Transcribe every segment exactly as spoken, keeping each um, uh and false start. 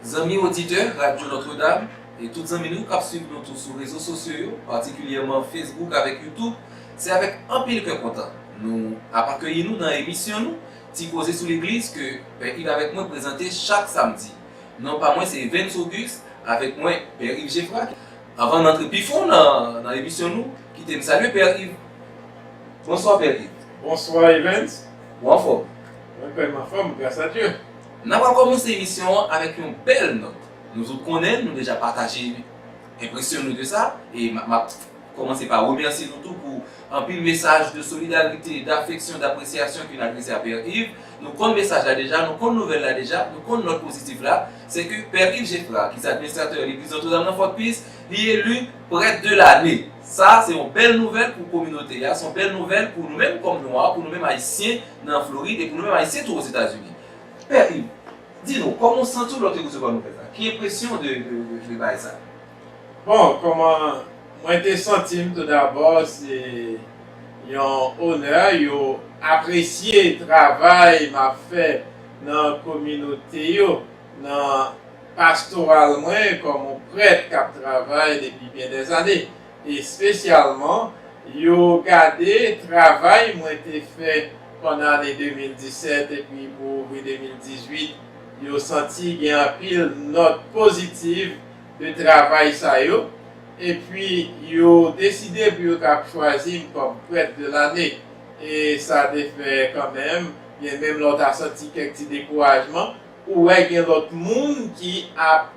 Zanmi oditè Radyo Notre Dame e tout zanmi nou k ap swiv nou tou sou rezo sosyo yo, patikilyèman Facebook avèk YouTube, se avèk anpil kè kontan nou ap akeyi nou nan emisyon nou, Ti Koze sou Legliz, ke Pè Yves avèk mwen prezante chak samdi. Non pa mwen se Evens Auguste, avèk mwen Pè Yves Geffrard. Anvan n antre pi fon nan, nan emisyon nou, kite m salye Pè Yves. Bonswa Pè Yves. Bonswa Evens. Ou anfòm? Mwen kwè m anfòm, gras a Dye. N ap kòmanse emisyon an avèk yon bèl nòt. Nou tout konnen, nou deja pataje enpresyon nou de sa, e m ap kòmanse pa remèsye nou tou pou anpil mesaj de solidarite, dafeksyon, dapresyasyon ke n adrese a Pè Yves. Nou konn mesaj la deja, nou konn nouvèl la deja, nou konn nòt pozitif la, se ke Pè Yves Geffrard, ki se administratè legliz Notre Dame nan Fort Pierce, li eli prèt de lane. Sa se yon bèl nouvèl pou kominote a, se yon bèl nouvèl pou nou menm kòm nwa, pou nou menm ayisyen nan Florid e pou nou menm ayisyen tou Ozetazini. Pè Yves, di nou, kòman w santi w lè w te resevwa nouvèl sa? Ki enpresyon w de, de, de, de bagay sa? Bon, kòman mwen te santi m toudabò, se yon onè, yo apresye travay m ap fè nan kominote yo, nan pastoral mwen kòm yon prèt k ap travay depi byen dèzane. Espesyalman, yo gade travay mwen te fè pandan ane de mil disèt epi pou ouvri de mil dizuit, yo santi gen anpil nòt pozitif de travay sa yo, epi yo deside pou yo t ap chwazi m kòm prèt de lane. E sa te fè kanmenm, gen menm lè w ta santi kèk ti dekourajman, ou wè gen lòt moun ki ap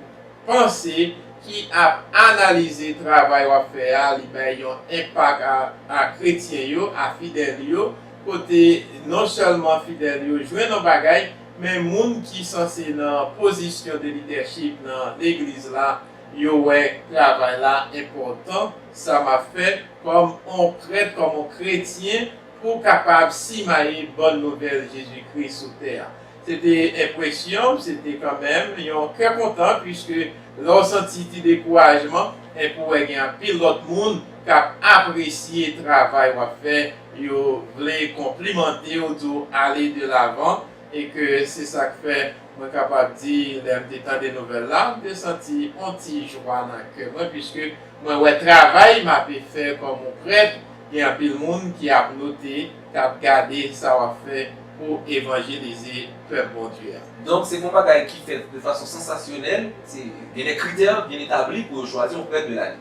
panse, ki ap analize travay w ap fè a, li bay yon enpak a, a kretyen yo, a fidèl yo, kote non sèlman fidèl yo jwenn yon bagay, men moun ki sanse nan pozisyon de lidèchip nan legliz la, yo wè travay la enpòtan, sa m ap fè kòm on prèt, kòm on kretyen, pou kapab simaye bòn nouvèl Jezikri sou tè a. Se te enpresyon m, se te kanmenm yon kè kontan, piske lè w santi ti dekourajman, epi w wè gen anpil lòt moun k ap apresye travay w ap fè, yo vle konplimante w, di w ale de lavan, e ke se sa k fè mwen kapab di, lè m te tande nouvèl la, m te santi on ti jwa nan kè mwen, piske mwen wè travay m ape fè kòm on prèt, gen anpil moun ki ap note, k ap gade sa w ap fè pou evanjelize pèp Bondye a. Donk, se pa yon bagay ki fèt de fason sansasyonèl, se gen de kritè byen etabli pou yo chwazi yon prèt de lane.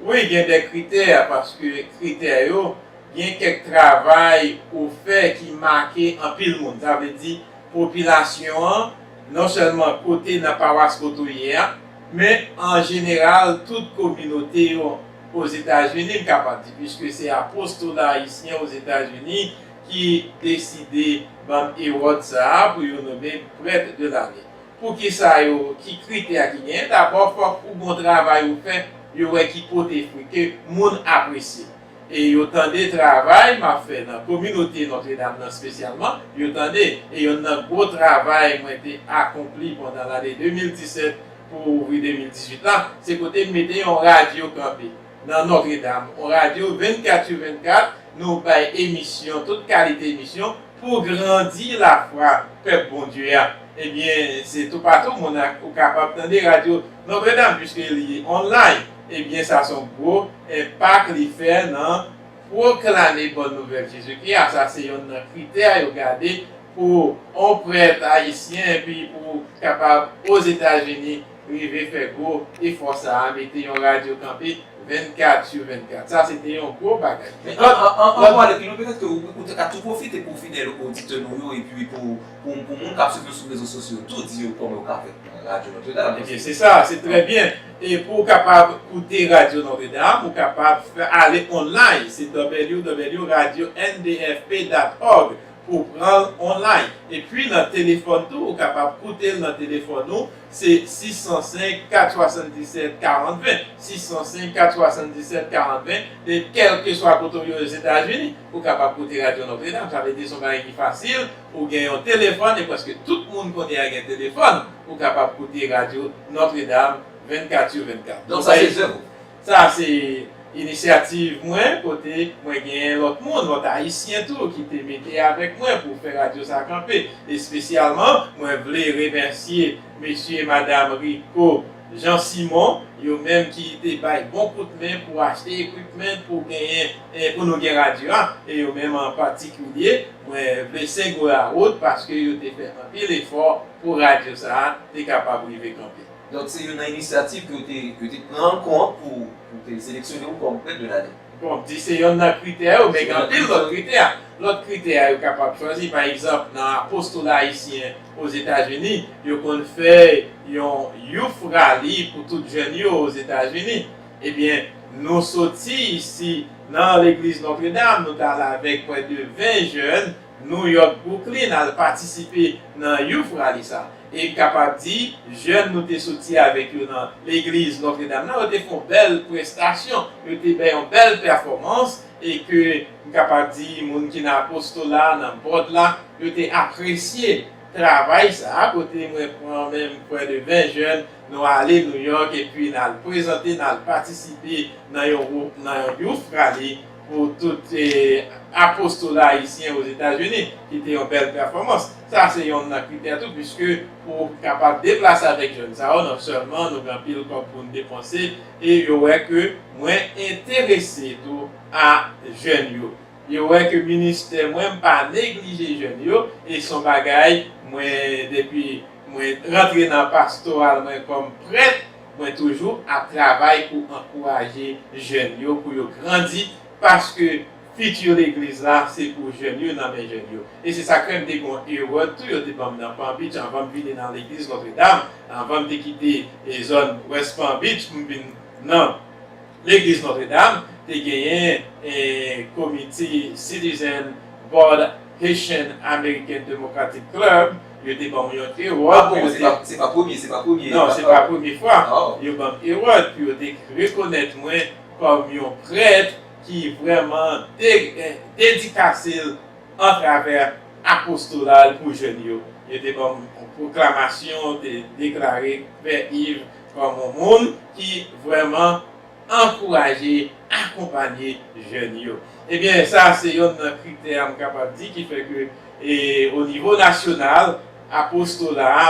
Wi, gen de kritè, paske kritè yo, gen kèk travay ou fè ki make anpil moun. Sa vle di, popilasyon an, non sèlman kote nan pawas kote w ye a, men an jeneral, tout kominote yo Ozetazini, m kapab di, piske se apostola ayisyen Ozetazini ki deside ban m ewòd sa a pou yo nonmen prèt de lane. Poukisa yo, ki kritè ki genyen? Dabò, fòk ou gon travay ou fè, yo wè ki pote fwi, ke moun apresye. E yo tande travay m ap fè nan kominote Nòtredam nan espesyalman, yo tande, e yonn nan gwo travay mwen te akonpli pandan lane de mil disèt pou ouvri de mil dizuit la, se kote m mete yon radyo kanpe nan Nòtredam, yon radyo vennkat sou vennkat, nou bay emisyon, tout kalite emisyon, pou grandi lafwa pèp Bondye a. Ebyen, se toupatou moun ak, ou kapab tande radyo Nòtredam, piske li online. Ebyen, sa se yon gwo enpak li fè nan pwoklame bòn nouvèl Jezikri a. Sa se yonn nan kritè yo gade pou on prèt ayisyen, epi pou kapab Ozetazini rive fè gwo efò sa a, mete yon radyo kanpe vennkat sou vennkat. Sa se te yon gwo bagay. Men an, an, an, an, an pale pi lwen, petèt ke ou, ou te ka tou pwofite pou fidèl oditè nou yo, epi pou, pou, pou moun k ap swiv nou sou rezo sosyo yo tou, di yo kòman yo ka fè radyo Nòtredam. Ebyen, se sa, se trè byen. E pou w kapab koute radyo Nòtredam, ou kapab fè, ale online, se w w w radyo n d f p dot org pou w pran l online. Epi nan telefòn tou, ou kapab koute l nan telefòn ou, se sis san senk, kat swasanndisèt, karant ven, sis san senk, kat swasanndisèt, karant ven, e kèlkeswa kote w ye Ozetazini, ou kapab koute radyo Nòtredam. Sa vle di se yon bagay ki fasil, ou gen yon telefòn, e prèske tout moun kounye a gen telefòn, ou kapab koute radyo Nòtredam vennkat sou vennkat. Donk sa se zèv ou? Sa se inisyativ mwen, kote mwen genyen lòt moun, lòt Ayisyen tou, ki te mete avèk mwen pou fè radyo sa kanpe. Espesyalman, mwen vle remèsye mesye e madam Rico Jean Simon, yo menm ki te bay bon kout men pou achte equipment pou genyen, eh, pou nou gen radyo a. E yo menm an patikilye, mwen vle single out paske yo te fè anpil efò pou radyo sa a te kapab rive kanpe. Donk, se youn nan inisyativ ke w te, ke w te pran kont pou, pou te seleksyone w kòm prèt de lane. Bon, di se youn nan kritè yo, men gen anpil lòt kritè. Lòt kritè yo kapab chwazi. Pa egzanp, nan Apostola Ayisyen Ozetazini, yo konn fè yon youth rally pou tout jèn yo Ozetazini. Ebyen, nou soti isi nan legliz Nòtredam, nou t al avèk prè de ven jèn New York, Brooklyn, al patisipe nan youth rally sa. E m kapab di, jèn nou te soti avèk yo nan legliz Nòtredam nan, yo te fè yon bèl prestasyon, yo te bay yon bèl pèfòmans, e ke m kapab di, moun ki nan apostola, nan bòd la, yo te apresye travay sa a, kote mwen pran menm prè de ven jèn, nou ale New York, epi n al prezante, n al patisipe nan yon, nan yon youth rally pou tout, eh, apostola ayisyen Ozetazini, ki te yon bèl pèfòmans. Sa se youn nan kritè tou, piske pou kapab deplase avèk jèn sa yo, non sèlman nou gen anpil kòb pou n depanse, e yo wè ke mwen enterese tou a jèn yo. Yo wè ke ministè mwen, m pa neglije jèn yo, e se yon bagay mwen, depi mwen rantre nan pastoral mwen kòm prèt, mwen toujou ap travay pou ankouraje jèn yo, pou yo grandi, paske fiti legliz la se pou jèn yo, nan men jèn yo. E se sa k fè m te gen yon award tou, yo te ban m nan Palm Beach, anvan m vini nan legliz Notre Dame, anvan m te kite, e, zòn West Palm Beach pou m vin nan legliz Notre Dame, te genyen, e, komite Citizen Board Haitian American Democratic Club, yo te ban m yon award. Ah bon, se pa, se pa premye, se pa premye. Non, se pa premye fwa. Oh. Yo ban m award, pou yo te rekonèt mwen kòm yon prèt ki vrèman de-, eh, dedikase l atravè apostola l pou jèn yo. Yo te ban m yon pwoklamasyon, te deklare Pè Yves kòm yon moun ki vrèman ankouraje, akonpanye jèn yo. Ebyen, sa se youn nan kritè m kapab di ki fè ke, e, o nivo nasyonal, apostola a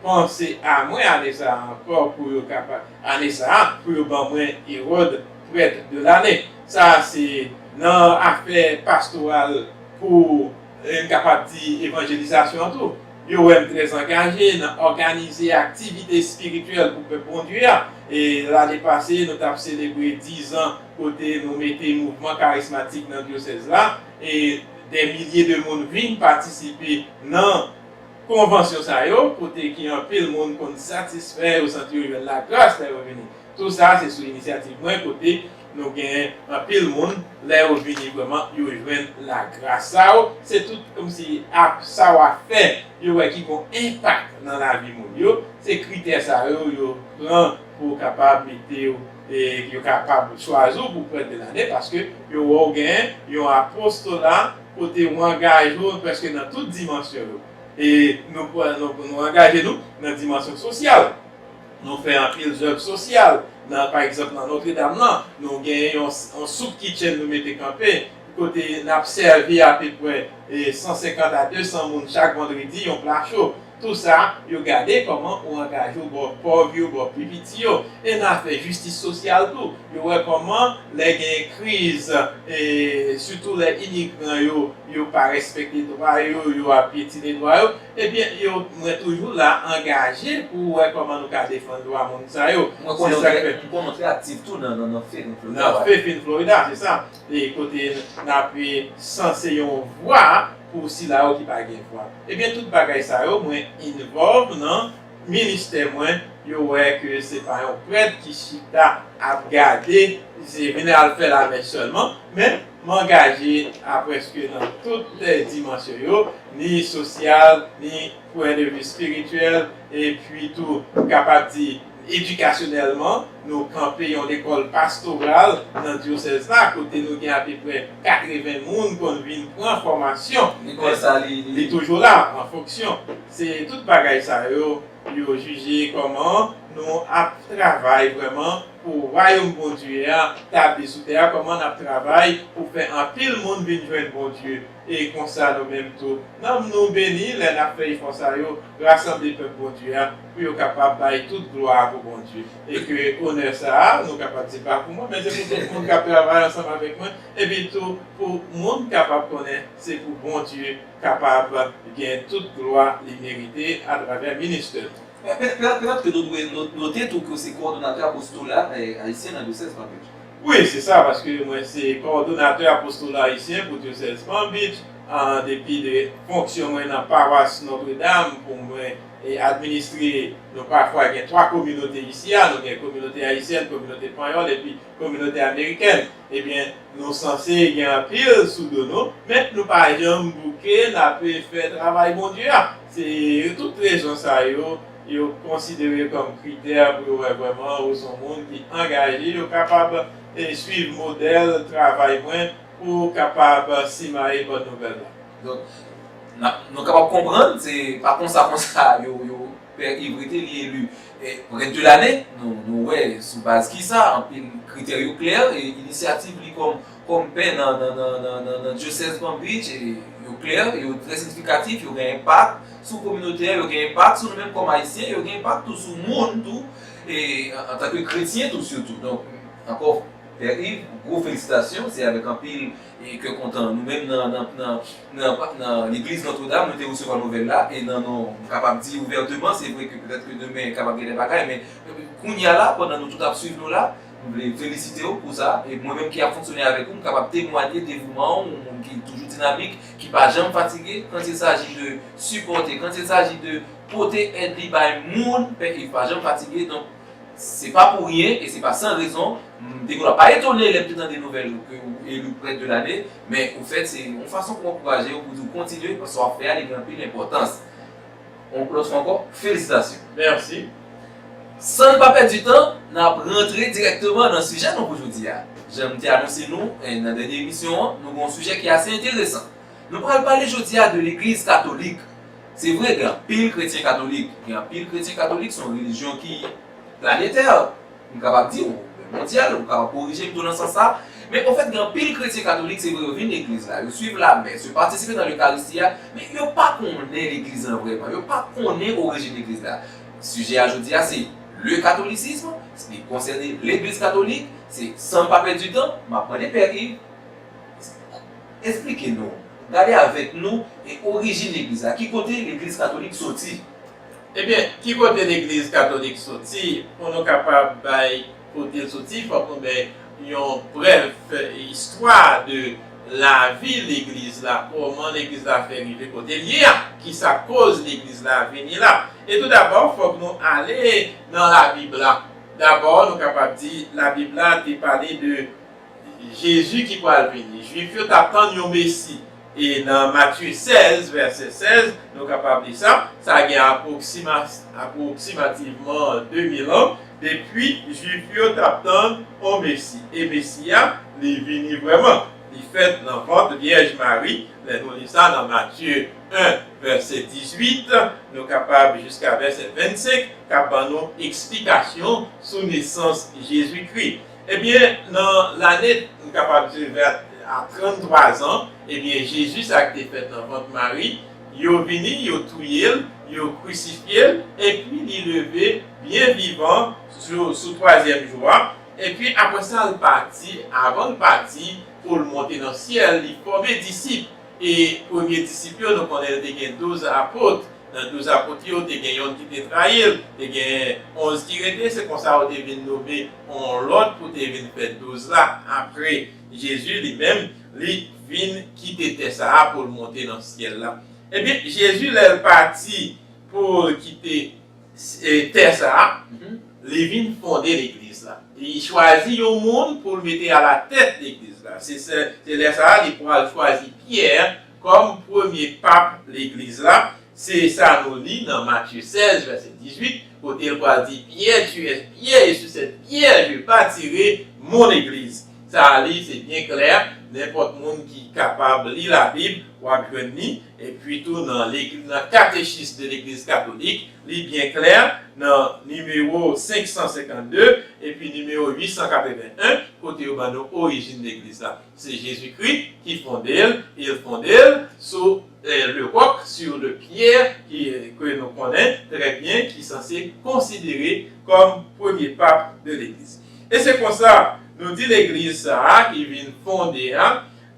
panse a mwen ane sa a ankò pou yo kapab, ane sa a, pou yo ban mwen award prèt de lane. Sa se nan afè pastoral pou, e, m kapab di evanjelizasyon an tou. Yo wè m trè angaje nan òganize aktivite espirityèl pou pèp Bondye a. E lane pase, nou t ap selebre diz an kote nou mete mouvman karizmatik nan dyosèz la. E dè milye de moun vin patisipe nan konvansyon sa yo, kote ki anpil moun konn satisfè, yo santi yo jwenn lagras lè yo vini. Tou sa, se sou inisyativ mwen, kote nou gen anpil moun, lè yo vini vrèman, yo jwenn lagras sa yo. Se tout kòmsi ap, sa w ap fè, yo wè ki gon enpak nan lavi moun yo. Se kritè sa yo, yo pran pou kapab mete w, e yo kapab chwazi w pou prèt de lane, paske yo wè w gen yon apostola kote w angaje w prèske nan tout dimansyon yo. E nou, nou, nou angaje nou nan dimansyon sosyal. Nou fè anpil zèv sosyal. Nan, pa egzanp, nan Notre Dame nan, nou gen yon, yon soup kitchen nou mete kanpe, kote n ap sèvi apeprè, e, san senkant a de san moun chak vandredi, yon pla cho. Tou sa, yo gade kòman ou angaje w bò pòv yo, bò pi piti yo. E nan afè jistis sosyal tou, yo wè kòman lè gen kriz, e sitou lè imigran yo, yo pa respekte dwa yo, yo ap pyetine dwa yo, ebyen, yo, mwen toujou la, angaje pou wè kòman nou ka defann dwa moun sa yo. Mwen konnen w trè, m konnen w trè aktif tou nan, nan, nan Faith in Florida. Nan Faith in Florida, se sa. E kote n ap sanse yon vwa pou sila yo ki pa gen vwa. Ebyen, tout bagay sa yo, mwen involve nan ministè mwen, yo wè ke se pa yon prèt ki chita ap gade, se vin al fè lamès sèlman, men m angaje a prèske nan tout, eh, dimansyon yo, ni sosyal, ni pwen de vi espirityèl, epi tou, m kapab di, edikasyonèlman, nou kanpe yon lekòl pastoral nan dyosèz la, kote nou gen apeprè katreven moun konn vin pran fòmasyon. Lekòl sa, li, li, li toujou la, an fonksyon. Se tout bagay sa yo, yo jije kòman Nou ap travay vrèman pou wayòm Bondye a tabli sou tè a, kòman n ap travay pou fè anpil moun vin jwenn Bondye. E konsa nou menm tou, nanm nou beni lè n ap fè efò sa yo, rasanble pèp Bondye a, pou yo kapab bay tout glwa pou Bondye. E ke onè sa a, nou kapab di pa pou mwen, men se pou tout moun k ap travay ansanm avèk mwen, epi tou pou moun kapab konnen se pou Bondye kapab gen tout glwa li merite atravè ministè nou. Petèt ke nou dwe note tou ke w se kowòdonatè apostola ayisyen nan dyosèz Palm Beach. Wi, se sa, paske mwen se kowòdonatè apostola ayisyen pou dyosèz Palm Beach, depi de fonksyon mwen nan pawas Notre Dame pou mwen administre. Nou pafwa gen twa kominote isi a, nou gen kominote ayisyèn, kominote panyòl epi kominote amerikèn. Ebyen, nou sanse gen anpil sou do nou, men nou pa janm bouke n ap fè travay Bondye a. Se tout rezon sa yo, yo konsidere kòm kritè pou yo wè vrèman ou se yon moun ki angaje, yo kapab swiv modèl travay mwen pou kapab simaye bòn nouvèl la. Donk, nou kapab konprann, se pa konsa konsa yo, yo Pè Yves rete, li eli prèt de lane. Nou, nou wè sou baz kisa, anpil kritè yo klè, e inisyativ li kòm, kòm pè nan, nan, nan, nan, nan, nan dyosèz Palm Beach, e yo klè, yo trè siyifikatif, yo gen enpak sou kominote a, yo gen enpak sou nou menm kòm ayisyen, yo gen enpak tou sou moun tou, e antanke kretyen tou sitou. Donk, ankò, Pè Yves, gwo felisitasyon, se avèk anpil e kè kontan. Nou menm nan, nan, nan, nan, nan legliz Notre Dame, nou te resevwa nouvèl la, e nan, non, m kapab di ouvèteman, se vre ke petèt ke demen kapab gen de bagay, men kounye a la, pandan nou tout ap swiv nou la, m vle felisite w pou sa, e mwen menm ki ap fonksyone avèk ou, m kapab temwanye devouman w, yon moun ki toujou dinamik, ki pa janm fatige, quand il s'agit de sipòte, quand il s'agit de pote èd li bay moun, Pè Yves pa janm fatige, donk, se pa pou ryen e se pa san rezon. M te gen dwa pa etone lè m te tande nouvèl ke w eli prèt de lane, men ofèt, se yon fason pou ankouraje w, pou di w kontinye, paske sa w ap fè a, li gen anpil enpòtans. Yon lòt fwa ankò, felisitasyon. Mèsi. San n pa pèdi tan, n ap rantre dirèkteman nan sijè nou pou jodi a. Jan m te anonse nou, eh, nan dènye emisyon an, nou gen yon sijè ki ase enteresan. Nou pral pale jodi a de legliz katolik. Se vre, gen anpil kretyen katolik. Gen anpil kretyen katolik, se yon relijyon ki planetè, m kapab di, ou mondyal, ou kapab korije m tou nan sans sa. Men, ofèt, gen anpil kretyen katolik, se vre, yo vin legliz la, yo swiv lamès, yo patisipe nan lekaristi a, men yo pa konnen legliz lan vrèman, yo pa konnen orijin legliz la. Sijè a jodi a, se le catholicisme, li konsène legliz katolik, se san n pa pèdi tan, m ap mande Pè Yves, Esplike nou, gade avèk nou, e orijin legliz la, ki kote legliz katolik soti? Ebyen, ki kote legliz katolik soti? Pou nou kapab bay kote l soti, fòk nou bay yon brèf istwa de lavi legliz la, kòman legliz la fè rive kote l ye a, ki sa k koz legliz la vini la. E tou dabò, fòk nou ale nan Labib la. Dabò, nou kapab di Labib la te pale de Jezi ki pral vini. Jwif yo t ap tann yon Mesi. E nan Matye sèz, vèsè sèz, nou kapab li sa. Sa gen aproksima-, aproksimativman de mil an depi Jwif yo t ap tann yon Mesi. E Mesi a, li vini vrèman. Li fèt nan vant Vyèj Mari. Lè nou li sa nan Matye en, vèsè dizuit, nou kapab jiska vèsè vennsenk, k ap ban nou eksplikasyon sou nesans Jezikri. Ebyen, nan lane, nou kapab di, vè a tranntwa zan, ebyen, Jezi sa ki te fèt nan vant Mari, yo vini, yo touye l, yo krisifye l, epi li leve byen vivan sou, sou twazyèm jou a, epi apre sa, l pati, avan l pati, pou l monte nan syèl, li fòme disip. E premye disip yo, nou konnen te gen douz apot. Nan douz apot yo, te gen yonn ki te trayi l, te gen onz ki rete, se konsa yo te vin nome yon lòt pou te vin fè douz la. Apre Jezi li menm, li vin kite tè sa a pou l monte nan syèl la. Ebyen, Jezi, lè l pati pou l kite e, tè sa a, li vin fonde legliz la. Li chwazi yon moun pou l mete alatèt legliz la. Se, se, se lè sa a, li pral chwazi Pyè kòm premye pap legliz la. Se sa nou li nan Matye sèz, vèsè dizuit, kote l pral di, Pierre, tu es Pierre, et sur cette pierre, je bâtirai mon église. Sa a li, se byen klè. Nenpòt moun ki kapab li Labib, w ap jwenn li. Epi tou nan legi-, nan Katechis de Legliz Katolik, li byen klè nan nimewo senk san senkannde epi nimewo uit san katreven en, kote yo ban nou orijin legliz la. Se Jezikri ki fonde l, e l fonde l sou, eh, le roc, sur le pierre, ki, ke nou konnen trè byen, ki sanse konsidere kòm premye pap de legliz. E se konsa, nou di legliz sa a ki vin fonde a,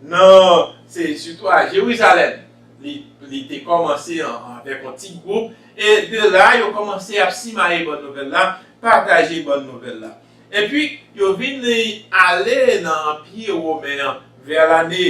nan, se sitou a Jerizalèm. Li, li te kòmanse an, avèk yon ti gwoup, e de la, yo kòmanse ap simaye bòn nouvèl la, pataje bòn nouvèl la. Epi, yo vin ale nan Anpi Women an, vè lane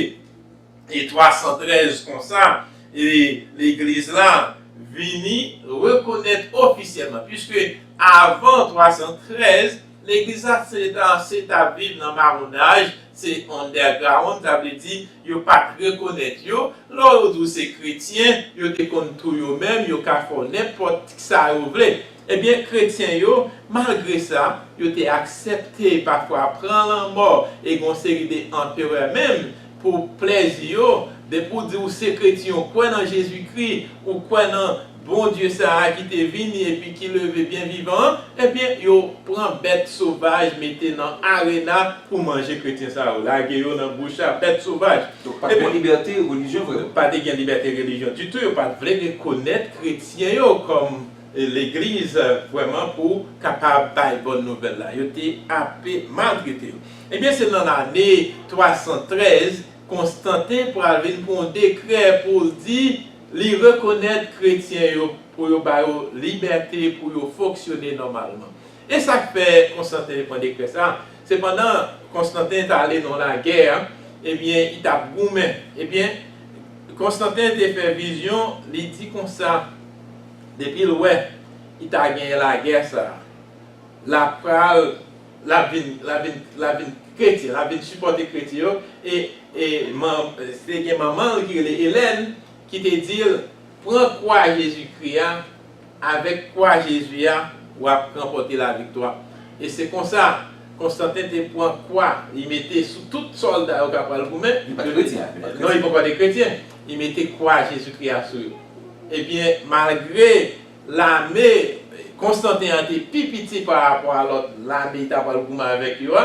e twa san trèz konsa, e legliz la vini rekonèt ofisyèlman, piske avan twa san trèz, legliz la se ta, se ta viv nan mawonaj, se underground, sa vle di yo pa t rekonèt yo. Lè yo di w se kretyen, yo te konn tou yo menm, yo ka fè w nenpòt sa yo vle. Ebyen, kretyen yo, malgre sa, yo te aksepte pafwa pran lanmò e gen yon seri de anperè menm pou plèzi yo. Depi w di w se kretyen, ou kwè nan Jezikri, ou kwè nan Bondye sa a ki te vini epi ki leve byen vivan an, ebyen, yo pran bèt sovaj mete nan arena pou manje kretyen sa yo. Lage yo nan bouch a bèt sovaj. Donk, pa t gen libète relijyon vrèman. Pa te gen libète relijyon ditou. Yo pa t vle rekonèt kretyen yo kòm, eh, legliz, eh, vrèman pou kapab bay bòn nouvèl la. Yo te ape maltrete yo. Ebyen, se nan lane twa san trèz, Konstanten pral vin pran yon dekrè pou l di li rekonèt kretyen yo, pou yo ba yo libète pou yo fonksyone nòmalman. E sa k fè Konstanten te pran dekrè sa a? Se pandan Konstanten t ale nan lagè a, ebyen, li t ap goumen. Ebyen, Konstanten te fè vizyon, li di konsa, depi l wè li ta genyen lagè sa a, l ap pral, l ap vin, l ap vin, l ap vin kretyen, l ap vin sipòte kretyen yo. E, e man, te gen manman l ki rele Elèn, ki te di l, pran kwa Jezikri a, avèk kwa Jezi a, w ap ranpòte laviktwa. E se konsa, Konstanten te pran kwa, li mete sou tout sòlda yo k ap pral goumen. Li pa t kretyen, li pa t kretyen. Non, li poko te kretyen. Li mete kwa Jezikri a sou yo. Ebyen, malgre lame Konstanten an te pi piti pa rapò a lòt lame li ta pral goumen avèk yo a,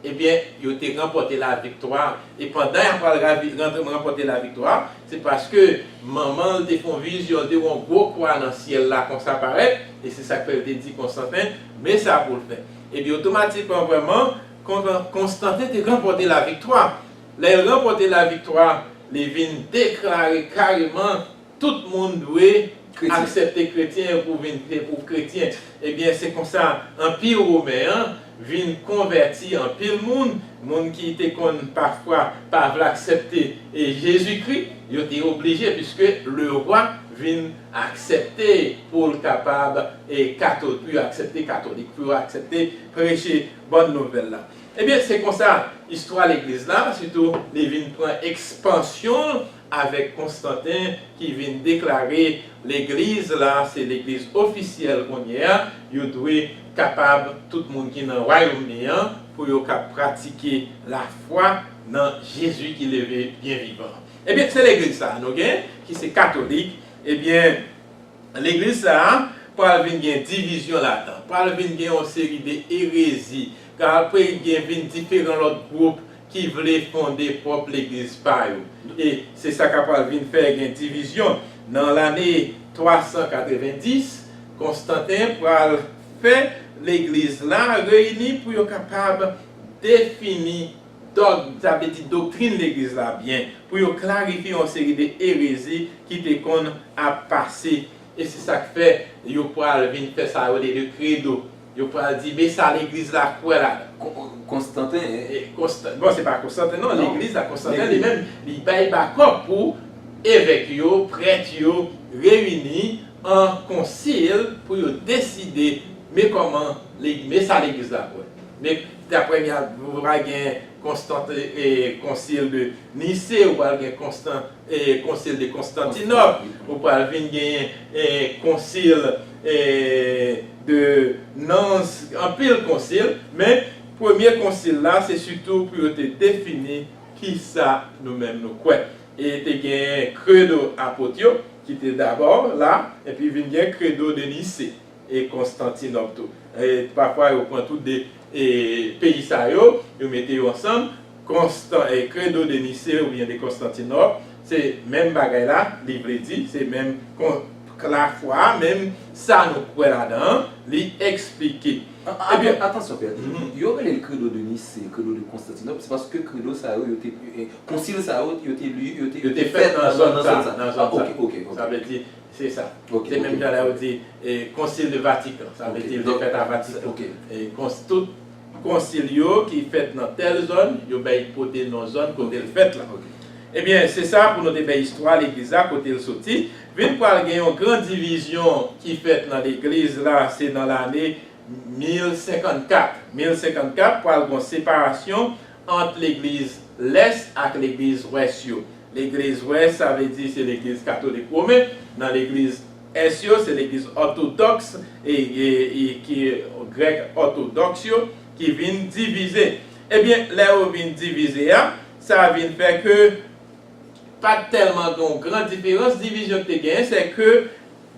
ebyen, yo te ranpòte laviktwa. E pandan y ap pral ravi-, rantre-, ranpòte laviktwa, se paske manman l te fè yon vizyon, l te wè yon gwo kwa nan syèl la konsa parèt, e se sa k fè l te di Konstanten, men sa pou l fè. Ebyen, otomatikman, vrèman, Kon-, Konstanten te ranpòte laviktwa. Lè l ranpòte laviktwa, li vin deklare kareman tout moun dwe aksepte kretyen pou vin, pou kretyen. Ebyen, se konsa, Anpi Women an vin konvèti anpil moun, moun ki te konn pafwa pa vle aksepte, e, Jezikri, yo te oblije, piske le rwa vin aksepte pou l kapab, e, kato-, pou yo aksepte katolik, pou yo aksepte preche bòn nouvèl la. Ebyen, se konsa, istwa legliz la, sitou, li vin pran ekspansyon avèk Konstanten ki vin deklare legliz la, se legliz ofisyèl kounye a, yo dwe kapab, tout moun ki nan wayòm li an, pou yo ka pratike lafwa nan Jezi ki leve byen vivan. Ebyen, se legliz sa a nou gen, ki se katolik. Ebyen, legliz sa a pral vin gen divizyon ladan, pral vin gen yon seri de erezi, pral gen vin diferan lòt gwoup ki vle fonde pwòp legliz pa yo. E se sa k ap pral vin fè gen divizyon. Nan lane twa san katrevenndis, Konstanten pral fè legliz la reyini pou yo kapab defini dòg, sa vle di doktrin legliz la byen, pou yo klarifye yon seri de erezi ki te konn ap pase. E se sa k fè yo pral vin fè sa yo rele le credo. Yo pral di, men sa legliz la kwè ladan. Kon-, Konstanten, e, Konstan-, bon, se pa Konstanten, non, legliz la, Konstanten li menm, li bay bakòp pou evèk yo, prèt yo, reyini an konsil pou yo deside, men kòman, men sa legliz la kwè. Men, daprè m, y a, va gen Konstant-, e, konsil de Nise, ou pral gen Konstan-, e, konsil de Konstantinòp, ou pral vin genyen, e, konsil, e, de Nans, anpil konsil, men premye konsil la, se sitou pou yo te defini kisa nou menm nou kwè. E te gen kredo apot yo, ki te dabò la, epi vin gen kredo de Nise e Konstantinòp tou. E pafwa yo pran tout de e, peyi sa yo, yo mete yo ansanm. Konstan, e, kredo de Nise oubyen de Konstantinòp, se menm bagay la, li vle di, se menm kon, lafwa, menm sa nou kwè ladan an, li eksplike. A- a- Ebyen, Atansyon, Pè. Mhm. Yo rele l kredo de Nise, kredo de Konstantinòp, se paske kredo sa yo, yo te, e, konsil sa yo, yo te li, yo te, yo te fèt nan zòn sa, nan zòn sa. Ok, ok, ok. Sa vle di, se sa. Ok, ok. Se menm jan lè yo di, e, Konsil de Vatikan, sa vle di, yo te fèt a Vatikan. Ok. E, kons-, tout konsil yo ki fèt nan tèl zòn, yo bay pote non zòn kote l fèt la. Ok. Ebyen, se sa pou nou te bay istwa legliz la, kote l soti. Vin pral gen yon gran divizyon ki fèt nan legliz la, se nan lane mil senkannkat. Mil senkannkat, pral gen yon separasyon ant legliz lès ak legliz wès yo. Legliz wès, sa vle di se legliz katolik women. Nan legliz ès yo, se legliz òtodòks e, e, e ki grèk òtodòks yo ki vin divize. Ebyen, lè yo vin divize a, sa vin fè ke pa t tèlman gen yon gran diferans. Divizyon ki te genyen, se ke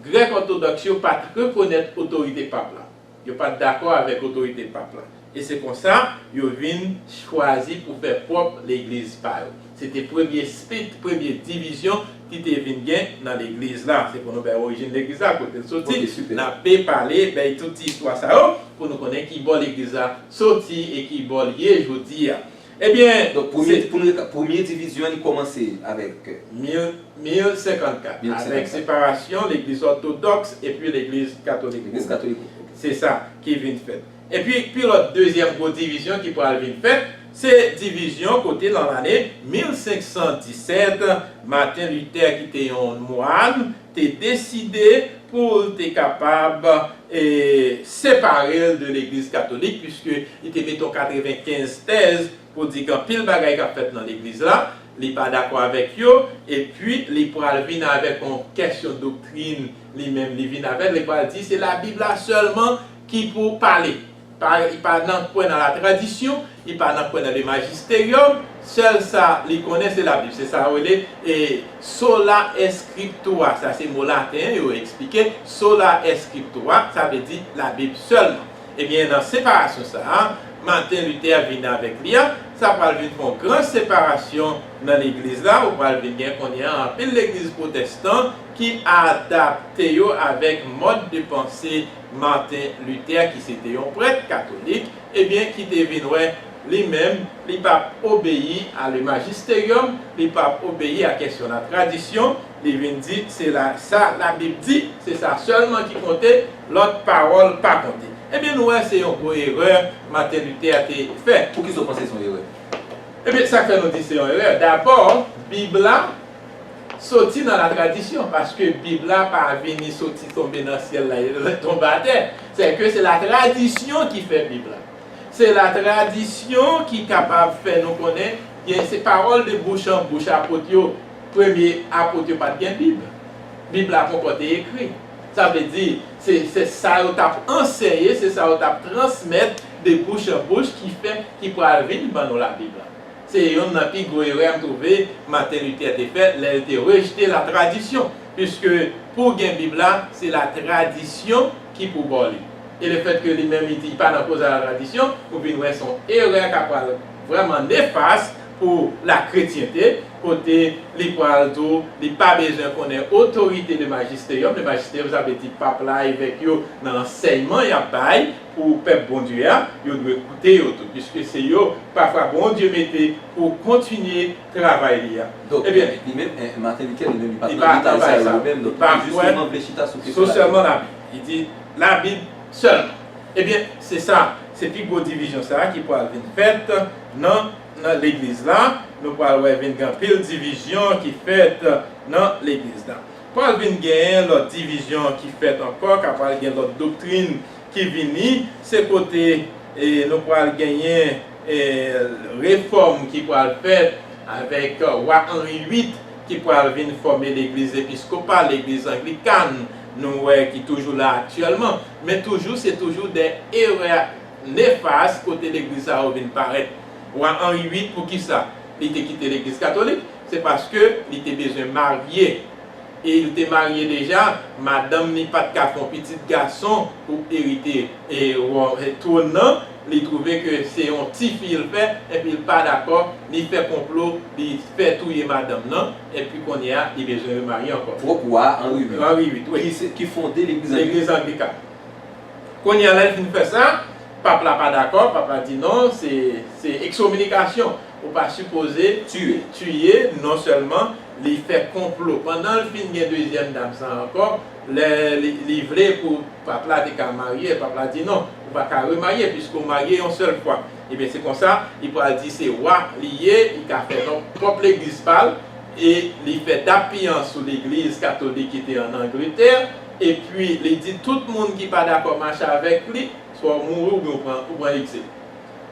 grèk òtodòks yo pa t rekonèt otorite pap la. Yo pa t dakò avèk otorite pap la. E se konsa, yo vin chwazi pou fè pwòp legliz pa yo. Se te premye split, premye divizyon ki te vin gen nan legliz la. Se pou nou bay orijin legliz la, kote l soti. Ok, sipè. N ap pale, bay tout ti istwa sa yo, pou nou konnen ki bò legliz la soti e ki bò l ye jodi a. Ebyen, donk, premye, se pou nou, premye divizyon an, li kòmanse avèk mil, mil senkannkat, avèk separasyon legliz òtodòks epi legliz katolik. Legliz katolik, ok. Se sa ki vin fèt. Epi, pi lòt dezyèm gwo divizyon ki pral vin fèt, se divizyon kote nan lane mil senk san disèt, Martin Luther, ki te yon mwàn, te deside pou l te kapab, e, separe l de legliz katolik, piske li te mete yon katrevenkenz tèz pou di gen anpil bagay k ap fèt nan legliz la, li pa dakò avèk yo, epi li pral vin avèk yon kèsyon doktrin, li menm li vin avèk, li pral di se Labib la sèlman ki pou pale. Pa, li pa nan kwè nan latradisyon, li pa nan kwè nan le magisterium, sèl sa li konnen se Labib. Se sa yo rele, e, sola scriptura, sa se mo laten yo eksplike, sola scriptura, sa vle di Labib sèlman. Ebyen, nan separasyon sa a, Martin Luther vin avèk li a, sa pral vin fè yon gran separasyon nan legliz la, ou pral vin gen kounye a anpil legliz pwotestan ki adapte yo avèk mòd de panse Martin Luther, ki se te yon prèt katolik, ebyen, ki te vin wè li menm, li p ap obeyi a le magisterium, li p ap obeyi a kèsyon latradisyon, li vin di, se la, sa Labib di, se sa sèlman ki konte, lòt pawòl pa konte. Ebyen, nou wè se yon gwo erè Martin Luther te fè. Poukisa w panse se yon erè? Ebyen, sa k fè nou di se yon erè? Dabò, Bib la soti nan latradisyon, paske Bib la pa vini soti tonbe nan syèl la, e tonbe atè. Sèke se latradisyon ki fè Bib la. Se latradisyon ki kapab fè nou konnen, gen, se pawòl de bouch an bouch apot yo. Premye apot yo pa t gen Bib. Bib la poko te ekri. Sa vle di, se, se sa yo t ap anseye, se sa yo t ap transmèt de bouch an bouch ki fè, ki pral vin ban nou Labib la. Se youn nan pi gwo erè m twouve Martin Luther te fè lè l te rejte latradisyon, piske pou w gen Bib la, se latradisyon ki pou ba w li. E lefètke li menm li di li pa nan koz a latradisyon, ou vin wè se yon erè k ap pral vrèman nefas pou lakretyente, kote li pral di w li pa bezwen konnen otorite de magisterium. De magisterium, sa vle di pap la, evèk yo nan ansèyman y ap bay pou pèp Bondye a, yo dwe koute yo tou, piske se yo, pafwa, Bondye mete pou kontinye travay li a. Donk, ebyen, li menm, eh, Martin Luther, li menm, li pa t nan detay sa yo menm, donk li pa t jisteman vle chita sou kesyon sèlman Labib. Li di Labib sèlman. Ebyen, se sa, se pi gwo divizyon sa a ki pral vin fèt nan, nan legliz la. Nou pral wè vin gen anpil divizyon ki fèt nan legliz la. Pral vin genyen lòt divizyon ki fèt ankò, ka pral gen lòt doktrin ki vini, se kote, e, nou pral genyen, e, refòm ki pral fèt avèk wa Henri uit ki pral vin fòme legliz episkopal, legliz anglikan, nou wè ki toujou la aktyèlman, men toujou, se toujou de erè nefas kote legliz sa yo vin parèt. Wa Henri uit, poukisa? li te kite legliz katolik, se paske li te bezwen marye. E li te marye deja, madanm li pa t ka fè yon pitit gason pou erite e, wò- e twòn nan. Li twouve ke se yon tifi l fè, epi l pa dakò, li fè konplo, li fè touye madanm nan, epi kounye a, li bezwen remarye ankò. Twòp wa Anri uit. Anri uit, wi. Ki se, ki fonde legliz Anglikan. Legliz Anglikan. Kounye a, lè l fin fè sa, pap la pa dakò, pap la di non, se, se ekskominikasyon. Ou pa sipoze tiye, non sèlman li fè konplo. Pandan l fin gen dezyèm dam sa ankò, lè li, li vle pou pap la te ka marye, pap la di non, ou pa ka remarye, piske w marye yon sèl fwa. Ebyen, se konsa, li pral di se wa li ye, li ka fè non pwòp legliz pa l, e li fè dappiyan sou legliz katolik ki te ann Angletè, epi li di tout moun ki pa dakò mache avèk li, swa w mouri oubyen w pran, ou pran egzil.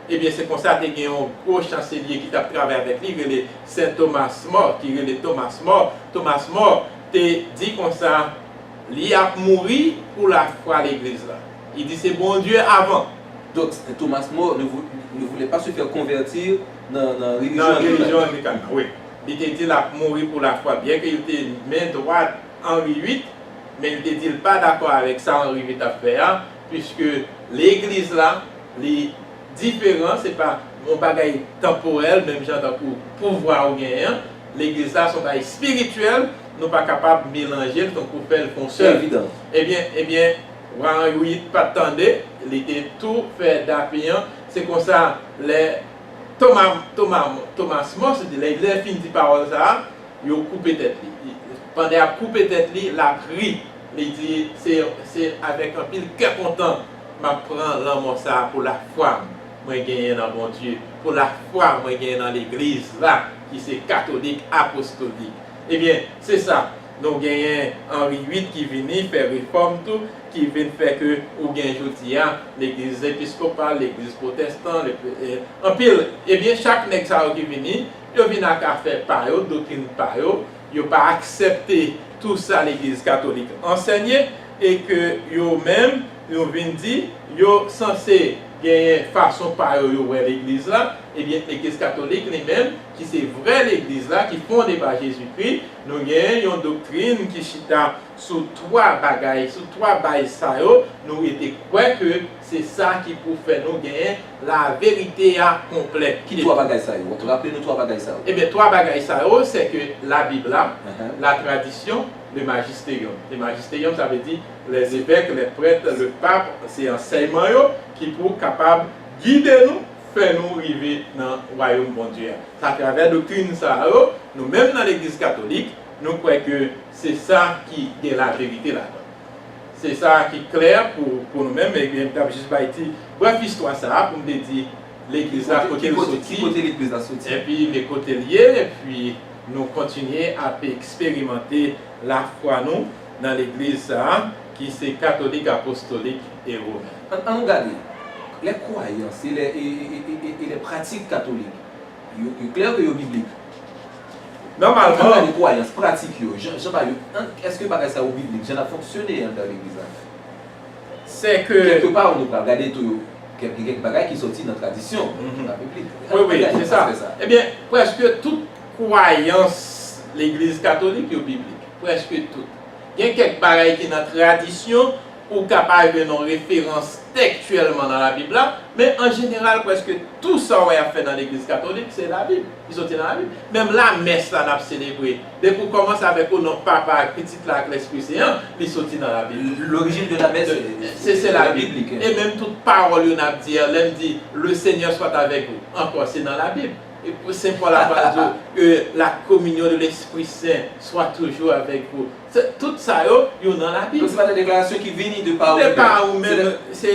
Ebyen, se konsa te gen yon gwo chanselye ki t ap travay avèk li, rele Sen Thomas More, ki rele Thomas More. Thomas More te di konsa, li ap mouri pou lafwa legliz la. Li di se Bondye avan. Donc, Thomas More ne, vou- ne voulait pas se faire convertir dans, dans la religion anglicane. Nan relijyon anglikan nan, wi. Li te di l ap mouri pou lafwa, byen ke li te men dwat Anri uit, men li te di l pa dakò avèk sa Anri uit ap fè a, piske legliz la, li diferan, se pa yon bagay tanporèl, menm jan tankou pouvwa ou genyen an. Legliz la se yon bagay espirityèl, nou pa kapab melanje l tankou fè l fè yon sèl. Evidan. Ebyen, ebyen, wa Anri uit pa t tande, li te tou fè dappiyan. Se konsa, lè Thomas, Thomas, Thomas More, se di, lè, lè l fin di pawòl sa a, yo koupe tèt li. Pandan y ap koupe tèt li, l ap ri. Li di, se, se avèk anpil kè kontan m ap pran lanmò sa a pou lafwa m mwen genyen nan Bondye, pou lafwa mwen genyen nan legliz la, ki se katolik apostolik. Ebyen, se sa. Nou genyen Anri uit ki vini fè refòm tou, ki vin fè ke ou gen jodi a legliz episkopal, legliz pwotestan, le, e, anpil. Ebyen, chak nèg sa yo ki vini, yo vin ak afè pa yo, doktrin pa yo, yo pa aksepte tou sa legliz katolik ansèye, e ke yo menm, yo vin di, yo sanse genyen fason pa yo, yo wè legliz la, ebyen, legliz katolik li menm, ki se vrè legliz la, ki fonde pa Jezikri, nou genyen yon doktrin ki chita sou twa bagay, sou twa baz sa yo, nou rete kwè ke se sa ki pou fè nou genyen laverite a konplè. Ki twa bagay sa yo? Raple nou twa bagay sa yo. Ebyen, twa bagay sa yo, se ke Labib la, la tradisyon, le magisterium. Le magisterium, sa vle di les évêques, les prêtres, le pape, se ansèyman yo ki pou kapab gide nou, fè nou rive nan wayòm Bondye a. Se atravè doktrin sa yo, nou menm nan legliz katolik, nou kwè ke se sa ki gen laverite ladan. Se sa ki klè pou, pou nou menm, ebyen, m t ap jis bay ti brèf istwa sa a pou m te di legliz la, kote l soti, ki kote legliz la soti, epi men kote l ye, epi nou kontinye ap eksperimante lafwa nou nan legliz sa a, ki se katolik, apostolik e women. Ann, ann gade, les croyances et les, et, et, et, et les pratiques catholiques. Yo, yo klè ke yo biblik. Nòmalman. Ann gade kwayans, pratik yo, jan, jan bagay yo, èske bagay sa yo biblik, jan n ap fonksyone anndan legliz la? Se ke kèlke pa, nou pral gade tou, kèk, kèk bagay ki sòti nan tradisyon, nan biblik. Wi, wi, se sa. Ebyen, prèske tout kwayans legliz katolik yo biblik. Prèske tout. Gen kèk bagay ki nan tradisyon, ou ka pa jwenn yon referans tekstyèlman nan Labib la, men an jeneral, prèske tou sa w wè y ap fè nan legliz katolik, se Labib, li soti nan Labib. Menm lamès la n ap selebre, depi w kòmanse avèk o non Papa, ak Pitit la, ak Lespri Sen an, li soti nan Labib. L'origine de la messe, se, se Labib. E menm tout pawòl yo n ap di a, lè n di, Le Seigneur soit avec vous, ankò, se nan Labib. E pou Sen Pòl ap pral di w, euh, la communion de l'Esprit Saint soit toujours avec vous. Se, tout sa yo, yo nan Labib. Donk, se pa de deklarasyon ki vini de pa ou menm. De pa ou menm, se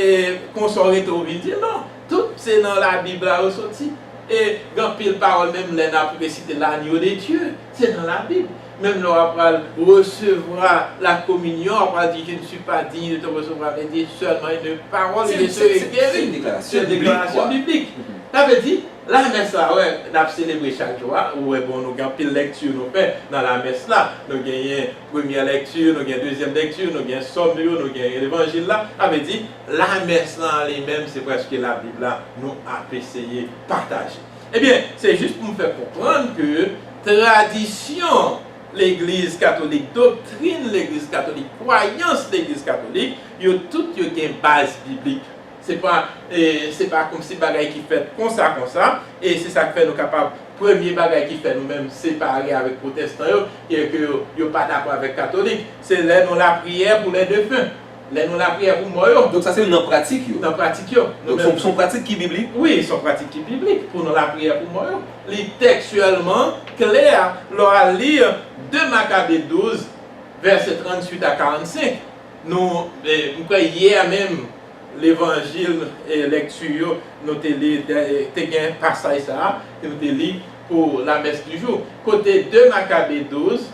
konsa w rete w vin di l, non. Tout se nan Labib la yo soti. E gen anpil pawòl, menm lè n ap resite l'agneau de Dieu, se nan Labib. Menm lè w ap pral resevwa la communion, w ap pral di, Je ne suis pas digne de te recevoir, mais dis seulement une parole, et je serai guéri. Se deklarasyon biblik. Sa vle di, lamès la, wè, n ap selebre chak jou a, ou wè, bon, nou gen anpil lèkti nou fè nan lamès la. Nou genyen premyè lèkti, nou gen dezyèm lèkti, nou gen sòm yo, nou gen levanjil la. Sa vle di, lamès la an li menm, se prèske Labib la nou ap eseye pataje. Ebyen, se jis pou m fè konprann ke tradisyon Legliz Katolik, doktrin Legliz Katolik, kwayans Legliz Katolik, yo tout yo gen baz biblik. Se pa, e, se pa kòmsi bagay ki fèt konsa, konsa, e se sa k fè nou kapab, premye bagay ki fè nou menm separe avèk pwotestan yo, e ke yo, yo pa dakò avèk katolik, se lè nou lapriyè pou les défunts, lè nou lapriyè pou mò yo. Donk sa se nan pratik yo. Nan pratik yo. Donk se yon pratik ki biblik. Wi, se yon pratik ki biblik pou nou lapriyè pou mò yo. Li tekstyèlman klè lè w al li de Makabe douz, vèsè tranntuit a karannsenk. Nou, e, m kwè yè menm, levanjil, e, lèkti yo, nou te li, e, te gen pasaj sa a, ke nou te li pou lamès di jou. Kote de Makabe douz,